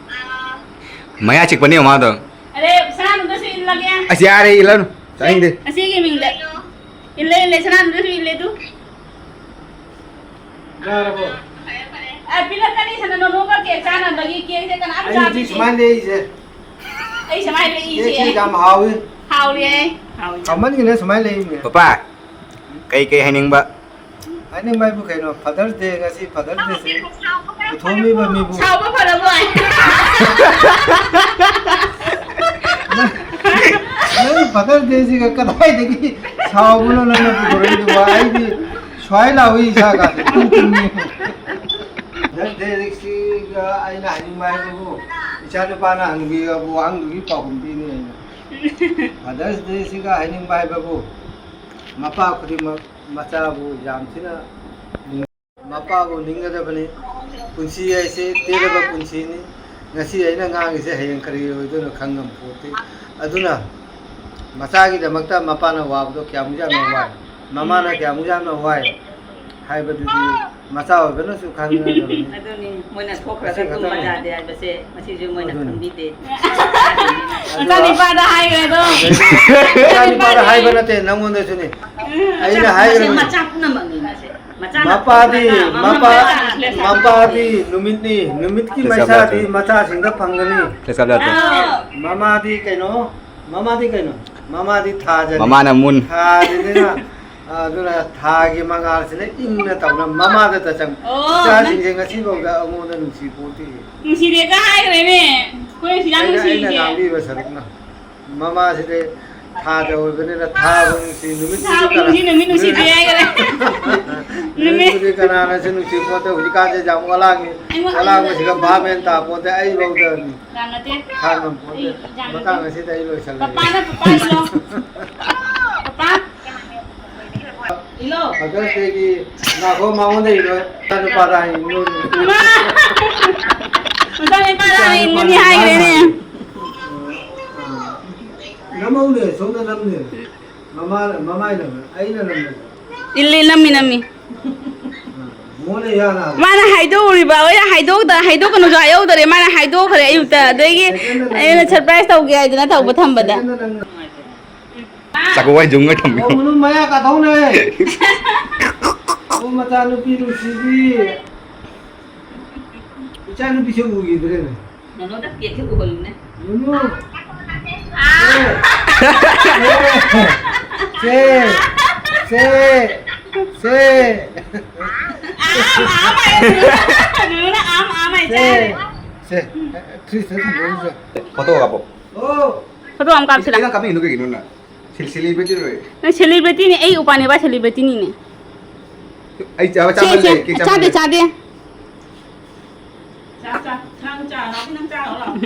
ꯃꯌꯥ ꯆꯤꯛꯄꯅꯦ ꯃꯃꯥꯗꯣ꯫ ꯑꯔꯦ, ꯁꯅꯥꯅꯨꯗꯁꯨ ꯏꯜꯂꯒꯦ꯫ ꯑꯁ, ꯌꯥꯔꯦ, ꯏꯜꯂꯅꯨ꯫ ꯇꯥꯅꯤꯡꯗꯦ꯫ ꯑꯁꯤꯒꯤ ꯃꯤꯡꯗ꯫ ꯏꯜꯂꯦ, ꯏꯜꯂꯦ, ꯁꯅꯥꯅꯨꯗꯁꯨ ꯏꯜꯂꯦ ꯑꯗꯨ꯫ ꯌꯥꯔꯕꯣ? ꯑ, ꯄꯤꯔꯛꯀꯅꯤ, ꯁꯅꯥ ꯅꯣꯅꯣꯒ ꯀꯦꯛ ꯆꯥꯅꯕꯒꯤ꯫ ꯀꯦꯛꯁꯦ ꯀꯅꯥꯝ ꯑꯩꯗꯤ ꯆꯥꯕꯤꯗꯦ꯫ ꯁꯨꯃꯥꯏꯅ ꯂꯩꯔꯤꯁꯦ꯫ ꯑꯩ ꯁꯨꯃꯥꯏꯅ ꯂꯩꯔꯤꯁꯦ꯫ ꯀꯦꯛꯁꯦ ꯌꯥꯝ ꯍꯥꯎꯋꯤ꯫ ꯍꯥꯎꯔꯦ꯫ ꯍꯥꯎꯔꯦ꯫ ꯍꯥꯎꯃꯟꯒꯤꯗꯅ ꯁꯨꯃꯥꯏꯅ ꯂꯩꯔꯤꯅꯦ꯫ ꯄꯄꯥ, ꯀꯩ ꯀꯩ ꯍꯥꯏꯅꯤꯡꯕ? ꯍꯥꯏꯅꯤꯡꯕ ꯍꯥꯏꯕꯨ ꯀꯩꯅꯣ? Father's Day ꯉꯁꯤ Father's Day ꯁꯦ ꯄꯨꯊꯣꯛꯑꯝꯃꯤꯕ ꯃꯤꯕꯨ꯫ ꯁꯥꯎꯕ ꯐꯔꯕꯣ? ꯅꯪ, ꯅꯪ Father's Day ꯁꯤꯒ ꯀꯗꯥꯏꯗꯒꯤ ꯁꯥꯎꯕꯅꯣ ꯅꯪꯅ ꯄꯨꯊꯣꯔꯛꯏꯗꯨꯕꯣ? ꯑꯩꯗꯤ ꯁ꯭ꯋꯥꯏ ꯂꯥꯎꯏ ꯏꯁꯥꯒꯥꯁꯦ꯫ ꯇꯨꯝ ꯇꯨꯝꯅꯤꯡꯉꯤ꯫ Father's Day ꯁꯤꯒ ꯑꯩꯅ ꯍꯥꯏꯅꯤꯡꯕ ꯍꯥꯏꯕꯕꯨ, ꯏꯆꯥ ꯅꯨꯄꯥꯅ ꯍꯪꯕꯤꯔꯕ ꯋꯥꯍꯪꯗꯨꯒꯤ ꯄꯥꯎꯈꯨꯝ ꯄꯤꯅꯤ ꯑꯩꯅ꯫ Father's Day ꯁꯤꯒ ꯍꯥꯏꯅꯤꯡꯕ ꯍꯥꯏꯕꯕꯨ, ꯃꯄꯥ ꯈꯨꯗꯤꯡꯃꯛ ꯃꯆꯥꯕꯨ ꯌꯥꯝ ꯊꯤꯅ ꯅꯤꯡ-, ꯃꯄꯥꯕꯨ ꯅꯤꯡꯒꯗꯕꯅꯤ꯫ ꯄꯨꯟꯁꯤ ꯍꯥꯏꯁꯤ ꯇꯦꯜꯂꯕ ꯄꯨꯟꯁꯤꯅꯤ꯫ ꯉꯁꯤ ꯑꯩꯅ ꯉꯥꯡꯉꯤꯁꯦ ꯍꯌꯦꯡ ꯀꯔꯤ ꯑꯣꯏꯗꯣꯏꯅꯣ ꯈꯪꯉꯝ ꯄꯣꯠꯇꯦ꯫ ꯑꯗꯨꯅ ꯃꯆꯥꯒꯤꯗꯃꯛꯇ ꯃꯄꯥꯅ ꯋꯥꯕꯗꯣ ꯀꯌꯥꯃꯨꯛ ꯌꯥꯝꯅ ꯋꯥꯏ, ꯃꯃꯥꯅ ꯀꯌꯥꯃꯨꯛ ꯌꯥꯝꯅ ꯋꯥꯏ ꯍꯥꯏꯕꯗꯨꯗꯤ ꯃꯆꯥ ꯑꯣꯏꯕꯅꯁꯨ ꯈꯪꯒꯗꯕꯅꯤ꯫ ꯑꯗꯨꯅꯤ, ꯃꯣꯏꯅ ꯊꯣꯛꯈ꯭ꯔꯒ ꯃꯁꯤ ꯇꯨꯝꯕ ꯈꯛꯇꯅꯤ꯫ ꯌꯥꯗꯦ ꯍꯥꯏꯕꯁꯦ ꯃꯁꯤꯁꯨ ꯃꯣꯏꯅ ꯑꯗꯨꯅꯤ꯫ ꯈꯪꯕꯤꯗꯦ꯫ ꯃꯆꯥꯅꯤꯄꯥꯗ ꯍꯥꯏꯈ꯭ꯔꯦ ꯑꯗꯣ꯫ ꯏꯆꯥꯅꯤꯄꯥꯗ ꯍꯥꯏꯕ ꯅꯠꯇꯦ, ꯅꯪꯉꯣꯟꯗꯁꯨꯅꯤ꯫ ꯎꯝ, ꯑꯩꯅ ꯃꯆꯥ, ꯍꯥꯏꯈ꯭ꯔꯕꯅꯤ꯫ ꯃꯆꯥ ꯄꯨꯝꯅꯃꯛꯅꯤ ꯃꯥꯁꯦ꯫ ꯃꯆꯥꯅ ꯃꯄꯥꯗꯤ, ꯄꯣꯛꯄꯅ ꯃꯃꯥ ꯃꯄꯥ-, ꯃꯆꯥꯅ ꯄꯣꯛꯄ꯫ ꯃꯄꯥꯗꯤ ꯅꯨꯃꯤꯠꯅꯤ, ꯅꯨꯃꯤꯠꯀꯤ ꯂꯦꯁ ꯀꯥꯞ ꯃꯩꯁꯥꯗꯤ ꯂꯥꯛꯇꯣꯏꯅꯤ꯫ ꯃꯆꯥꯁꯤꯡꯗ ꯐꯪꯒꯅꯤ꯫ ꯂꯦꯁ ꯀꯥꯞ ꯂꯥꯛꯇꯣꯏꯅꯤ꯫ ꯑꯥ꯫ ꯃꯃꯥꯗꯤ ꯀꯩꯅꯣ? ꯃꯃꯥꯗꯤ ꯀꯩꯅꯣ? ꯃꯃꯥꯗꯤ ꯊꯥꯖꯅꯤ꯫ ꯃꯃꯥꯅ ꯃꯨꯟ꯫ ꯊꯥꯖꯅꯤꯅ, ꯑꯗꯨꯅ ꯊꯥꯒꯤ ꯃꯉꯥꯜꯁꯤꯅ ꯏꯪꯅ ꯇꯧꯅ ꯃꯃꯥꯗꯇ ꯆꯪ-, ꯑꯣ, ꯏꯆꯥꯁꯤꯡꯁꯦ ꯅꯪ ꯉꯁꯤꯐꯥꯎꯗ ꯑꯩꯉꯣꯟꯗ ꯅꯨꯡꯁꯤ ꯄꯣꯠꯇꯦ꯫ ꯅꯨꯡꯁꯤꯗꯦꯒ ꯍꯥꯏꯈ꯭ꯔꯦꯅꯦ꯫ ꯑꯩꯈꯣꯏ ꯁꯤꯗ ꯑꯩꯅ, ꯑꯩꯅ ꯅꯨꯡꯁꯤꯔꯤꯁꯦ꯫ ꯉꯥꯡꯕꯤꯕ ꯁꯔꯨꯛꯅ꯫ ꯃꯃꯥꯁꯤꯗꯤ ꯊꯥꯗ ꯑꯣꯏꯕꯅꯤꯅ ꯊꯥꯕꯨ ꯅꯨꯡꯁꯤ, ꯅꯨꯃꯤꯠꯄꯨꯗꯤ ꯊꯥꯕꯨ ꯀꯅꯥ-, ꯅꯨꯡꯁꯤ, ꯅꯨꯃꯤꯠ ꯅꯨꯡꯁꯤꯗꯦ ꯍꯥꯏꯈꯔꯦ꯫ ꯅꯨꯃꯤꯠ ꯅꯨꯃꯤꯠꯄꯨꯗꯤ ꯀꯅꯥꯅꯁꯨ ꯅꯨꯡꯁꯤ ꯄꯣꯠꯇꯦ꯫ ꯍꯧꯖꯤꯛꯀꯥꯟꯁꯦ ꯌꯥꯝ ꯑꯣꯂꯥꯡꯉꯤ꯫ ꯑꯩꯉꯣꯟꯗ ꯑꯣꯂꯥꯡꯕꯁꯤꯒ ꯚꯥꯞ ꯃꯦꯟ ꯇꯥꯄꯣꯠꯇꯦ꯫ ꯑꯩꯐꯧꯗ ꯌꯥꯝ ꯅꯠꯇꯦ꯫ ꯈꯥꯡꯉꯝ ꯄꯣꯠꯇꯦ꯫ ꯑꯩ ꯌꯥꯝ ꯅꯠꯇꯦ꯫ ꯃꯇꯥꯡ ꯑꯁꯤꯗ ꯑꯩ ꯂꯣꯏꯁꯜꯂꯒꯦ꯫ ꯄꯄꯥꯅ ꯄꯄꯥ ꯏꯜꯂꯣ꯫ ꯄꯄꯥ꯫ ꯏꯜꯂꯣ꯫ Father's Dayꯒꯤ ꯉꯥꯏꯈꯣ, ꯃꯉꯣꯟꯗ ꯏꯜꯂꯣ꯫ ꯏꯆꯥꯅꯨꯄꯥꯗ ꯍꯥꯏ, ꯏꯜꯂꯣ꯫ ꯏꯃꯥ! ꯃꯆꯥꯅꯨꯄꯥꯗ ꯍꯥꯏ, ꯏꯜꯂꯣꯅꯤ ꯍꯥꯏꯈ꯭ꯔꯦꯅꯦ꯫ ꯑꯥ, ꯅꯝꯍꯧꯅꯦ, ꯁꯣꯝꯗ ꯅꯝꯅꯦ꯫ ꯃꯃꯥ-, ꯃꯃꯥꯏ ꯅꯝꯃꯦ, ꯑꯩꯅ ꯅꯝꯃꯦ꯫ ꯏꯜꯂꯤ, ꯅꯝꯃꯤ, ꯅꯝꯃꯤ꯫ ꯑꯥ, ꯃꯉꯣꯟꯗ ꯏꯍꯥꯟ ꯍꯥꯟꯅ꯫ ꯃꯥꯅ ꯍꯥꯏꯗꯣꯛꯎꯔꯤꯕ, ꯑꯩꯅ ꯍꯥꯏꯗꯣꯛꯇ-, ꯍꯥꯏꯗꯣꯛꯀꯅꯨꯁꯨ ꯍꯥꯏꯍꯧꯗꯔꯦ, ꯃꯥꯅ ꯍꯥꯏꯗꯣꯛꯈ꯭ꯔꯦ ꯑꯌꯨꯛꯇ, ꯑꯗꯒꯤ secondꯗ ꯅꯪꯅ꯫ ꯑꯩꯅ surprise ꯇꯧꯒꯦ ꯍꯥꯏꯗꯅ ꯇꯧꯕ ꯊꯝꯕꯗ꯫ Secondꯗ ꯅꯪꯅ꯫ ꯆꯥꯛꯀꯧ ꯋꯥꯏ ꯖꯨꯝꯒ ꯊꯝꯃꯤ꯫ ꯑꯣ, ꯃꯅꯨꯡ ꯃꯌꯥ ꯀꯥꯊꯧꯅꯦ꯫ ꯑꯣ, ꯃꯆꯥꯅꯨꯄꯤ ꯅꯨꯡꯁꯤꯕꯤ꯫ ꯏꯆꯥꯅꯨꯄꯤꯁꯦ ꯎꯈꯤꯗ꯭ꯔꯦꯅꯦ꯫ ꯅꯣꯅꯣꯗ ꯄꯦꯛꯁꯦ ꯎꯍꯜꯂꯨꯅꯦ꯫ ꯅꯨꯅꯨ꯫ ꯑꯥ! ꯁꯦ! ꯁꯦ! ꯁꯦ! ꯑꯥ, ꯑꯥ, ꯑꯥ, ꯅꯨꯅꯨꯅ ꯑꯥ, ꯑꯥ, ꯑꯥ, ꯁꯦ! ꯆꯥꯔꯦ꯫ ꯁꯦ! ꯐ꯭ꯔꯤꯖꯇ ꯊꯝꯕꯤꯔꯝꯃꯨ ꯆꯣ꯫ ꯐꯣꯇꯣ ꯀꯥꯞꯄꯣ꯫ ꯑꯣ! ꯐꯣꯇꯣ ꯑꯃ ꯀꯥꯞꯁꯤꯔꯥ? ꯏꯁ, ꯀꯩꯅꯣ ꯀꯥꯞꯅꯤꯡꯉꯤꯗꯣ ꯀꯩꯒꯤꯅꯣ ꯅꯪ? ꯁꯦ-, celebrity ꯂꯣꯏꯔꯦ꯫ ꯅꯪ celebrityꯅꯦ, ꯑꯩ ꯎꯄꯥ ꯅꯨꯄꯥ celebrityꯅꯤꯅꯦ꯫ ꯑꯩ ꯆꯥꯕ ꯁꯦ, ꯆꯥꯕ ꯁꯦ, ꯂꯩ, ꯀꯦꯛ ꯆꯥꯕ ꯆꯥꯗꯦ, ꯂꯩ꯫ ꯆꯥꯗꯦ꯫ ꯆꯥ, ꯆꯥ, ꯅꯪ ꯆꯥ, ꯅꯪ ꯆꯥ ꯂꯥꯛꯑꯣ ꯂꯥꯛꯑꯣ꯫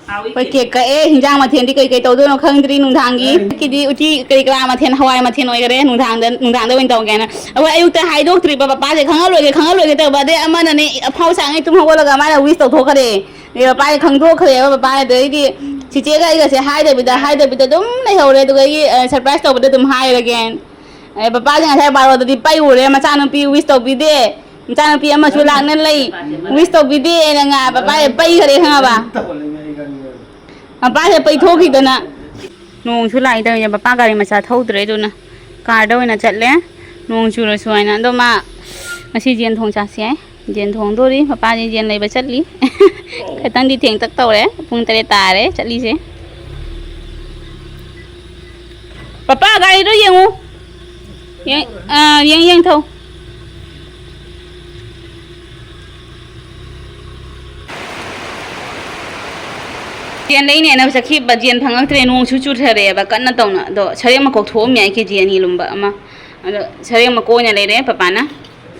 ꯍꯥꯎꯋꯤ ꯑꯩꯈꯣꯏ ꯀꯦꯛ꯫ Cake ꯀꯛꯑꯦ, ꯍꯤꯟꯖꯥꯡ ꯃꯊꯦꯜꯗꯤ ꯀꯩ ꯀꯩ ꯇꯧꯗꯣꯏꯅꯣ ꯈꯪꯗ꯭ꯔꯤ ꯅꯨꯡꯗꯥꯡꯒꯤ꯫ ꯑꯦ꯫ ꯀꯤꯗꯤ ꯎꯇꯤ ꯀꯔꯤ ꯀꯔꯥ ꯃꯊꯦꯜ, ꯍꯋꯥꯏ ꯃꯊꯦꯜ ꯑꯣꯏꯈꯔꯦ, ꯅꯨꯡꯗꯥꯡꯗ, ꯅꯨꯡꯗꯥꯡꯗ ꯑꯣꯏꯅ ꯇꯧꯒꯦꯅ꯫ ꯑꯩꯈꯣꯏ ꯑꯌꯨꯛꯇ ꯍꯥꯏꯗꯣꯛꯇ꯭ꯔꯤꯕ ꯄꯄꯥꯁꯦ, ꯈꯪꯍꯜꯂꯣꯏꯒꯦ, ꯈꯪꯍꯜꯂꯣꯏꯒꯦ ꯇꯧꯕ, ꯑꯗꯩ ꯑꯃꯅꯅꯦ ꯑꯐꯥꯎ ꯁꯥꯡꯉꯩ ꯇꯨꯝ ꯍꯧꯒꯠꯂꯒ ꯃꯥꯅ wish ꯇꯧꯊꯣꯛꯈ꯭ꯔꯦ꯫ ꯑꯗꯩ ꯄꯄꯥꯁꯦ ꯈꯪꯗꯣꯛꯈ꯭ꯔꯦꯕ ꯄꯄꯥ, ꯑꯗꯩꯗꯤ ꯆꯤꯆꯦꯒ ꯑꯩꯒꯁꯦ ꯍꯥꯏꯗꯕꯤꯗ, ꯍꯥꯏꯗꯕꯤꯗ ꯑꯗꯨꯝ ꯂꯩꯍꯧꯔꯦ꯫ ꯑꯗꯨꯒ ꯑꯩꯒꯤ, ꯑ, surprise ꯇꯧꯕꯗ ꯑꯗꯨꯝ ꯍꯥꯏꯔꯒꯦ꯫ ꯑꯦ, ꯄꯄꯥꯁꯦ ꯉꯁꯥꯏ ꯕꯥꯔꯣꯗꯗꯤ ꯄꯩ ꯎꯔꯦ, ꯃꯆꯥꯅꯨꯄꯤ wish ꯇꯧꯕꯤꯗꯦ, ꯃꯆꯥꯅꯨꯄꯤ ꯑꯃꯁꯨ ꯂꯥꯛꯅ ꯂꯩ, wish ꯇꯧꯕꯤꯗꯦꯅ ꯉꯥ ꯄꯄꯥ ꯄꯩꯈꯔꯦ ꯈꯪꯉꯕ? ꯃꯄꯥꯁꯦ ꯄꯩꯊꯣꯛꯈꯤꯗꯅ꯫ ꯅꯣꯡꯁꯨ ꯂꯥꯛꯏ ꯇꯧꯔꯤꯁꯦ, ꯄꯄꯥ ꯒꯥꯔꯤ ꯃꯆꯥ ꯊꯧꯗ꯭ꯔꯦ, ꯑꯗꯨꯅ ꯀꯥꯔꯗ ꯑꯣꯏꯅ ꯆꯠꯂꯦ, ꯅꯣꯡ ꯆꯨꯔꯁꯨ ꯍꯥꯏꯅ꯫ ꯑꯗꯣ ꯃꯥ ꯉꯁꯤ ꯌꯦꯟ ꯊꯣꯡ ꯆꯥꯁꯤ ꯍꯥꯏ꯫ ꯌꯦꯟ ꯊꯣꯡꯗꯣꯔꯤ, ꯃꯄꯥꯁꯦ ꯌꯦꯟ ꯂꯩꯕ ꯆꯠꯂꯤ꯫ ꯈꯤꯇꯪꯗꯤ ꯊꯦꯡꯇꯛ ꯇꯧꯔꯦ, ꯄꯨꯡ ꯇꯔꯦꯠ ꯇꯥꯔꯦ ꯆꯠꯂꯤꯁꯦ꯫ ꯄꯄꯥ, ꯒꯥꯔꯤꯗꯣ ꯌꯦꯡꯉꯨ꯫ ꯌꯦꯡ-, ꯑꯥ, ꯌꯦꯡ, ꯌꯦꯡ ꯊꯧ꯫ ꯌꯦꯟ ꯂꯩꯅꯦꯅ ꯆꯠꯈꯤꯕ ꯌꯦꯟ ꯐꯪꯉꯛꯇ꯭ꯔꯦ, ꯅꯣꯡꯁꯨ ꯆꯨꯊꯔꯛꯑꯦꯕ ꯀꯟꯅ ꯇꯧꯅ꯫ ꯑꯗꯣ ꯁꯔꯦꯡ ꯃꯀꯣꯛ ꯊꯣꯛꯑꯝꯃꯦ ꯑꯩ ꯀꯦ ꯖꯤ ꯑꯅꯤ ꯂꯨꯝꯕ ꯑꯃ꯫ ꯑꯗꯣ ꯁꯔꯦꯡ ꯃꯀꯣꯛ ꯑꯣꯏꯅ ꯂꯩꯔꯦ ꯄꯄꯥꯅ꯫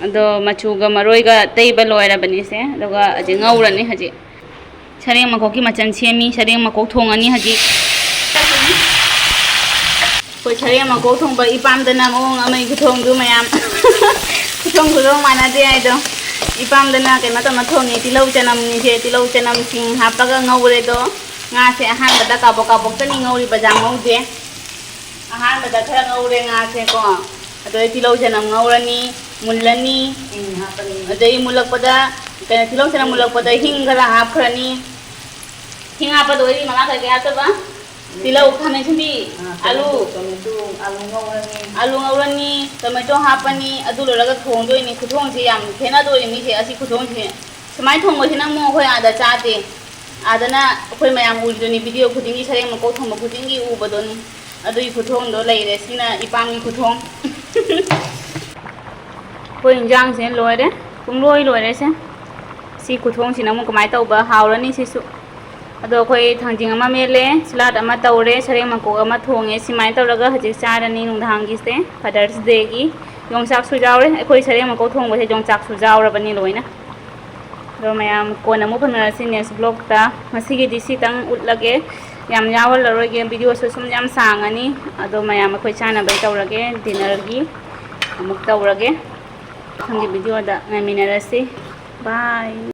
ꯑꯗꯣ ꯃꯆꯨꯒ ꯃꯔꯣꯏꯒ ꯇꯩꯕ ꯂꯣꯏꯔꯕꯅꯤꯁꯦ, ꯑꯗꯨꯒ ꯍꯧꯖꯤꯛ ꯉꯧꯔꯅꯤ꯫ ꯍꯧꯖꯤꯛ ꯁꯔꯦꯡ ꯃꯀꯣꯛꯀꯤ ꯃꯆꯜ ꯁꯦꯝꯃꯤ꯫ ꯁꯔꯦꯡ ꯃꯀꯣꯛ ꯊꯣꯡꯉꯅꯤ ꯍꯧꯖꯤꯛ꯫ ꯑꯩꯈꯣꯏ ꯁꯔꯦꯡ ꯃꯀꯣꯛ ꯊꯣꯡꯕ ꯏꯄꯥꯝꯗꯅ ꯃꯑꯣꯡ ꯑꯃꯒꯤ ꯈꯨꯊꯣꯡꯗꯨ ꯃꯌꯥꯝ꯫ ꯈꯨꯊꯣꯡ ꯈꯨꯊꯣꯡ ꯃꯥꯟꯅꯗꯦ ꯍꯥꯏꯗꯣ꯫ ꯏꯄꯥꯝꯗꯅ ꯀꯩꯅꯣ ꯇꯧꯅ ꯊꯣꯡꯉꯤ, ꯇꯤꯜꯍꯧ ꯆꯅꯝꯅꯤꯁꯦ꯫ ꯇꯤꯜꯍꯧ ꯆꯅꯝꯁꯤꯡ ꯍꯥꯞꯄꯒ ꯉꯧꯔꯦꯗꯣ꯫ ꯉꯥꯁꯦ ꯑꯍꯥꯟꯕꯗ ꯀꯥꯕꯣꯛ ꯀꯥꯕꯣꯛꯇꯅꯤ ꯉꯧꯔꯤꯕ, ꯌꯥꯝ ꯉꯧꯗꯦ꯫ ꯑꯍꯥꯟꯕꯗ ꯈꯔ ꯉꯧꯔꯦ ꯉꯥꯁꯦꯀꯣ꯫ ꯑꯗꯩ ꯇꯤꯜꯍꯧ ꯆꯅꯝ ꯉꯧꯔꯅꯤ, ꯃꯨꯜꯂꯅꯤ꯫ ꯎꯝ, ꯍꯥꯞꯄꯅꯤ꯫ ꯑꯗꯩ ꯃꯨꯜꯂꯛꯄꯗ, ꯀꯩꯅꯣ, ꯇꯤꯜꯍꯧ ꯆꯅꯝ ꯃꯨꯜꯂꯛꯄꯗ ꯍꯤꯡ ꯈꯔ ꯍꯥꯞꯈ꯭ꯔꯅꯤ꯫ ꯍꯤꯡ ꯍꯥꯞꯄꯗꯣ ꯑꯩꯗꯤ ꯃꯉꯥ ꯀꯩꯀꯩ ꯍꯥꯞꯇꯕ? ꯇꯤꯜꯍꯧ, ꯈꯥꯃꯦꯟ ꯑꯁꯤꯟꯕꯤ, ꯑꯥ, ꯑꯂꯨ꯫ ꯇꯣꯃꯦꯇꯣ, ꯑꯂꯨ ꯉꯧꯔꯅꯤ꯫ ꯑꯂꯨ ꯉꯧꯔꯅꯤ, ꯇꯣꯃꯦꯇꯣ ꯍꯥꯞꯄꯅꯤ, ꯑꯗꯨ ꯂꯣꯏꯔꯒ ꯊꯣꯡꯗꯣꯏꯅꯤ꯫ ꯈꯨꯊꯣꯡꯁꯦ ꯌꯥꯝ ꯈꯦꯠꯅꯗꯣꯏꯅꯤ ꯃꯤꯁꯦ, ꯑꯁꯤ ꯈꯨꯊꯣꯡꯁꯦ꯫ ꯁꯨꯃꯥꯏꯅ ꯊꯣꯡꯕꯁꯤꯅ ꯑꯃꯨꯛ ꯑꯩꯈꯣꯏ ꯑꯥꯗ ꯆꯥꯗꯦ꯫ ꯑꯥꯗꯅ ꯑꯩꯈꯣꯏ ꯃꯌꯥꯝ ꯎꯔꯤꯗꯨꯅꯤ, ꯚꯤꯗꯤꯑꯣ ꯈꯨꯗꯤꯡꯒꯤ, ꯁꯔꯦꯡ ꯃꯀꯣꯛ ꯊꯣꯡꯕ ꯈꯨꯗꯤꯡꯒꯤ ꯎꯕꯗꯨꯅꯤ꯫ ꯑꯗꯨꯒꯤ ꯈꯨꯊꯣꯡꯗꯣ ꯂꯩꯔꯦ꯫ ꯁꯤꯅ ꯏꯄꯥꯝꯒꯤ ꯈꯨꯊꯣꯡ꯫ ꯑꯩꯈꯣꯏ ꯏꯟꯖꯥꯡꯁꯦ ꯂꯣꯏꯔꯦ, ꯄꯨꯡꯂꯣꯏ ꯂꯣꯏꯔꯦꯁꯦ꯫ ꯁꯤ ꯈꯨꯊꯣꯡꯁꯤꯅ ꯑꯃꯨꯛ ꯀꯃꯥꯏꯅ ꯇꯧꯕ? ꯍꯥꯎꯔꯅꯤ ꯁꯤꯁꯨ꯫ ꯑꯗꯣ ꯑꯩꯈꯣꯏ ꯊꯥꯡꯖꯤꯡ ꯑꯃ ꯃꯦꯠꯂꯦ, ꯁꯂꯥꯗ ꯑꯃ ꯇꯧꯔꯦ, ꯁꯔꯦꯡ ꯃꯀꯣꯛ ꯑꯃ ꯊꯣꯡꯉꯦ꯫ ꯁꯤꯃꯥꯏꯅ ꯇꯧꯔꯒ ꯍꯧꯖꯤꯛ ꯆꯥꯔꯅꯤ ꯅꯨꯡꯗꯥꯡꯒꯤꯁꯦ, ꯐꯥꯗꯔꯁ ꯗꯦꯒꯤ꯫ ꯌꯣꯡꯆꯥꯛꯁꯨ ꯌꯥꯎꯔꯦ꯫ ꯑꯩꯈꯣꯏ ꯁꯔꯦꯡ ꯃꯀꯣꯛ ꯊꯣꯡꯕꯁꯦ ꯌꯣꯡꯆꯥꯛꯁꯨ ꯌꯥꯎꯔꯕꯅꯤ ꯂꯣꯏꯅ꯫ ꯑꯗꯣ ꯃꯌꯥꯝ ꯀꯣꯟꯅ ꯑꯃꯨꯛ ꯐꯪꯅꯔꯁꯤ next vlogꯇ꯫ ꯉꯁꯤꯒꯤꯗꯤ ꯁꯤꯇꯪ ꯎꯠꯂꯒꯦ, ꯌꯥꯝ ꯌꯥꯎꯍꯜꯂꯔꯣꯏꯒꯦ, ꯚꯤꯗꯤꯑꯣꯁꯨ ꯁꯨꯝ ꯌꯥꯝ ꯁꯥꯡꯉꯅꯤ꯫ ꯑꯗꯣ ꯃꯌꯥꯝ ꯑꯩꯈꯣꯏ ꯆꯥꯅꯕꯩ ꯇꯧꯔꯒꯦ, dinnerꯒꯤ ꯑꯃꯨꯛ ꯇꯧꯔꯒꯦ꯫ ꯃꯊꯪꯒꯤ ꯚꯤꯗꯤꯑꯣꯗ ꯉꯥꯏꯃꯤꯟꯅꯔꯁꯤ꯫ Bye꯫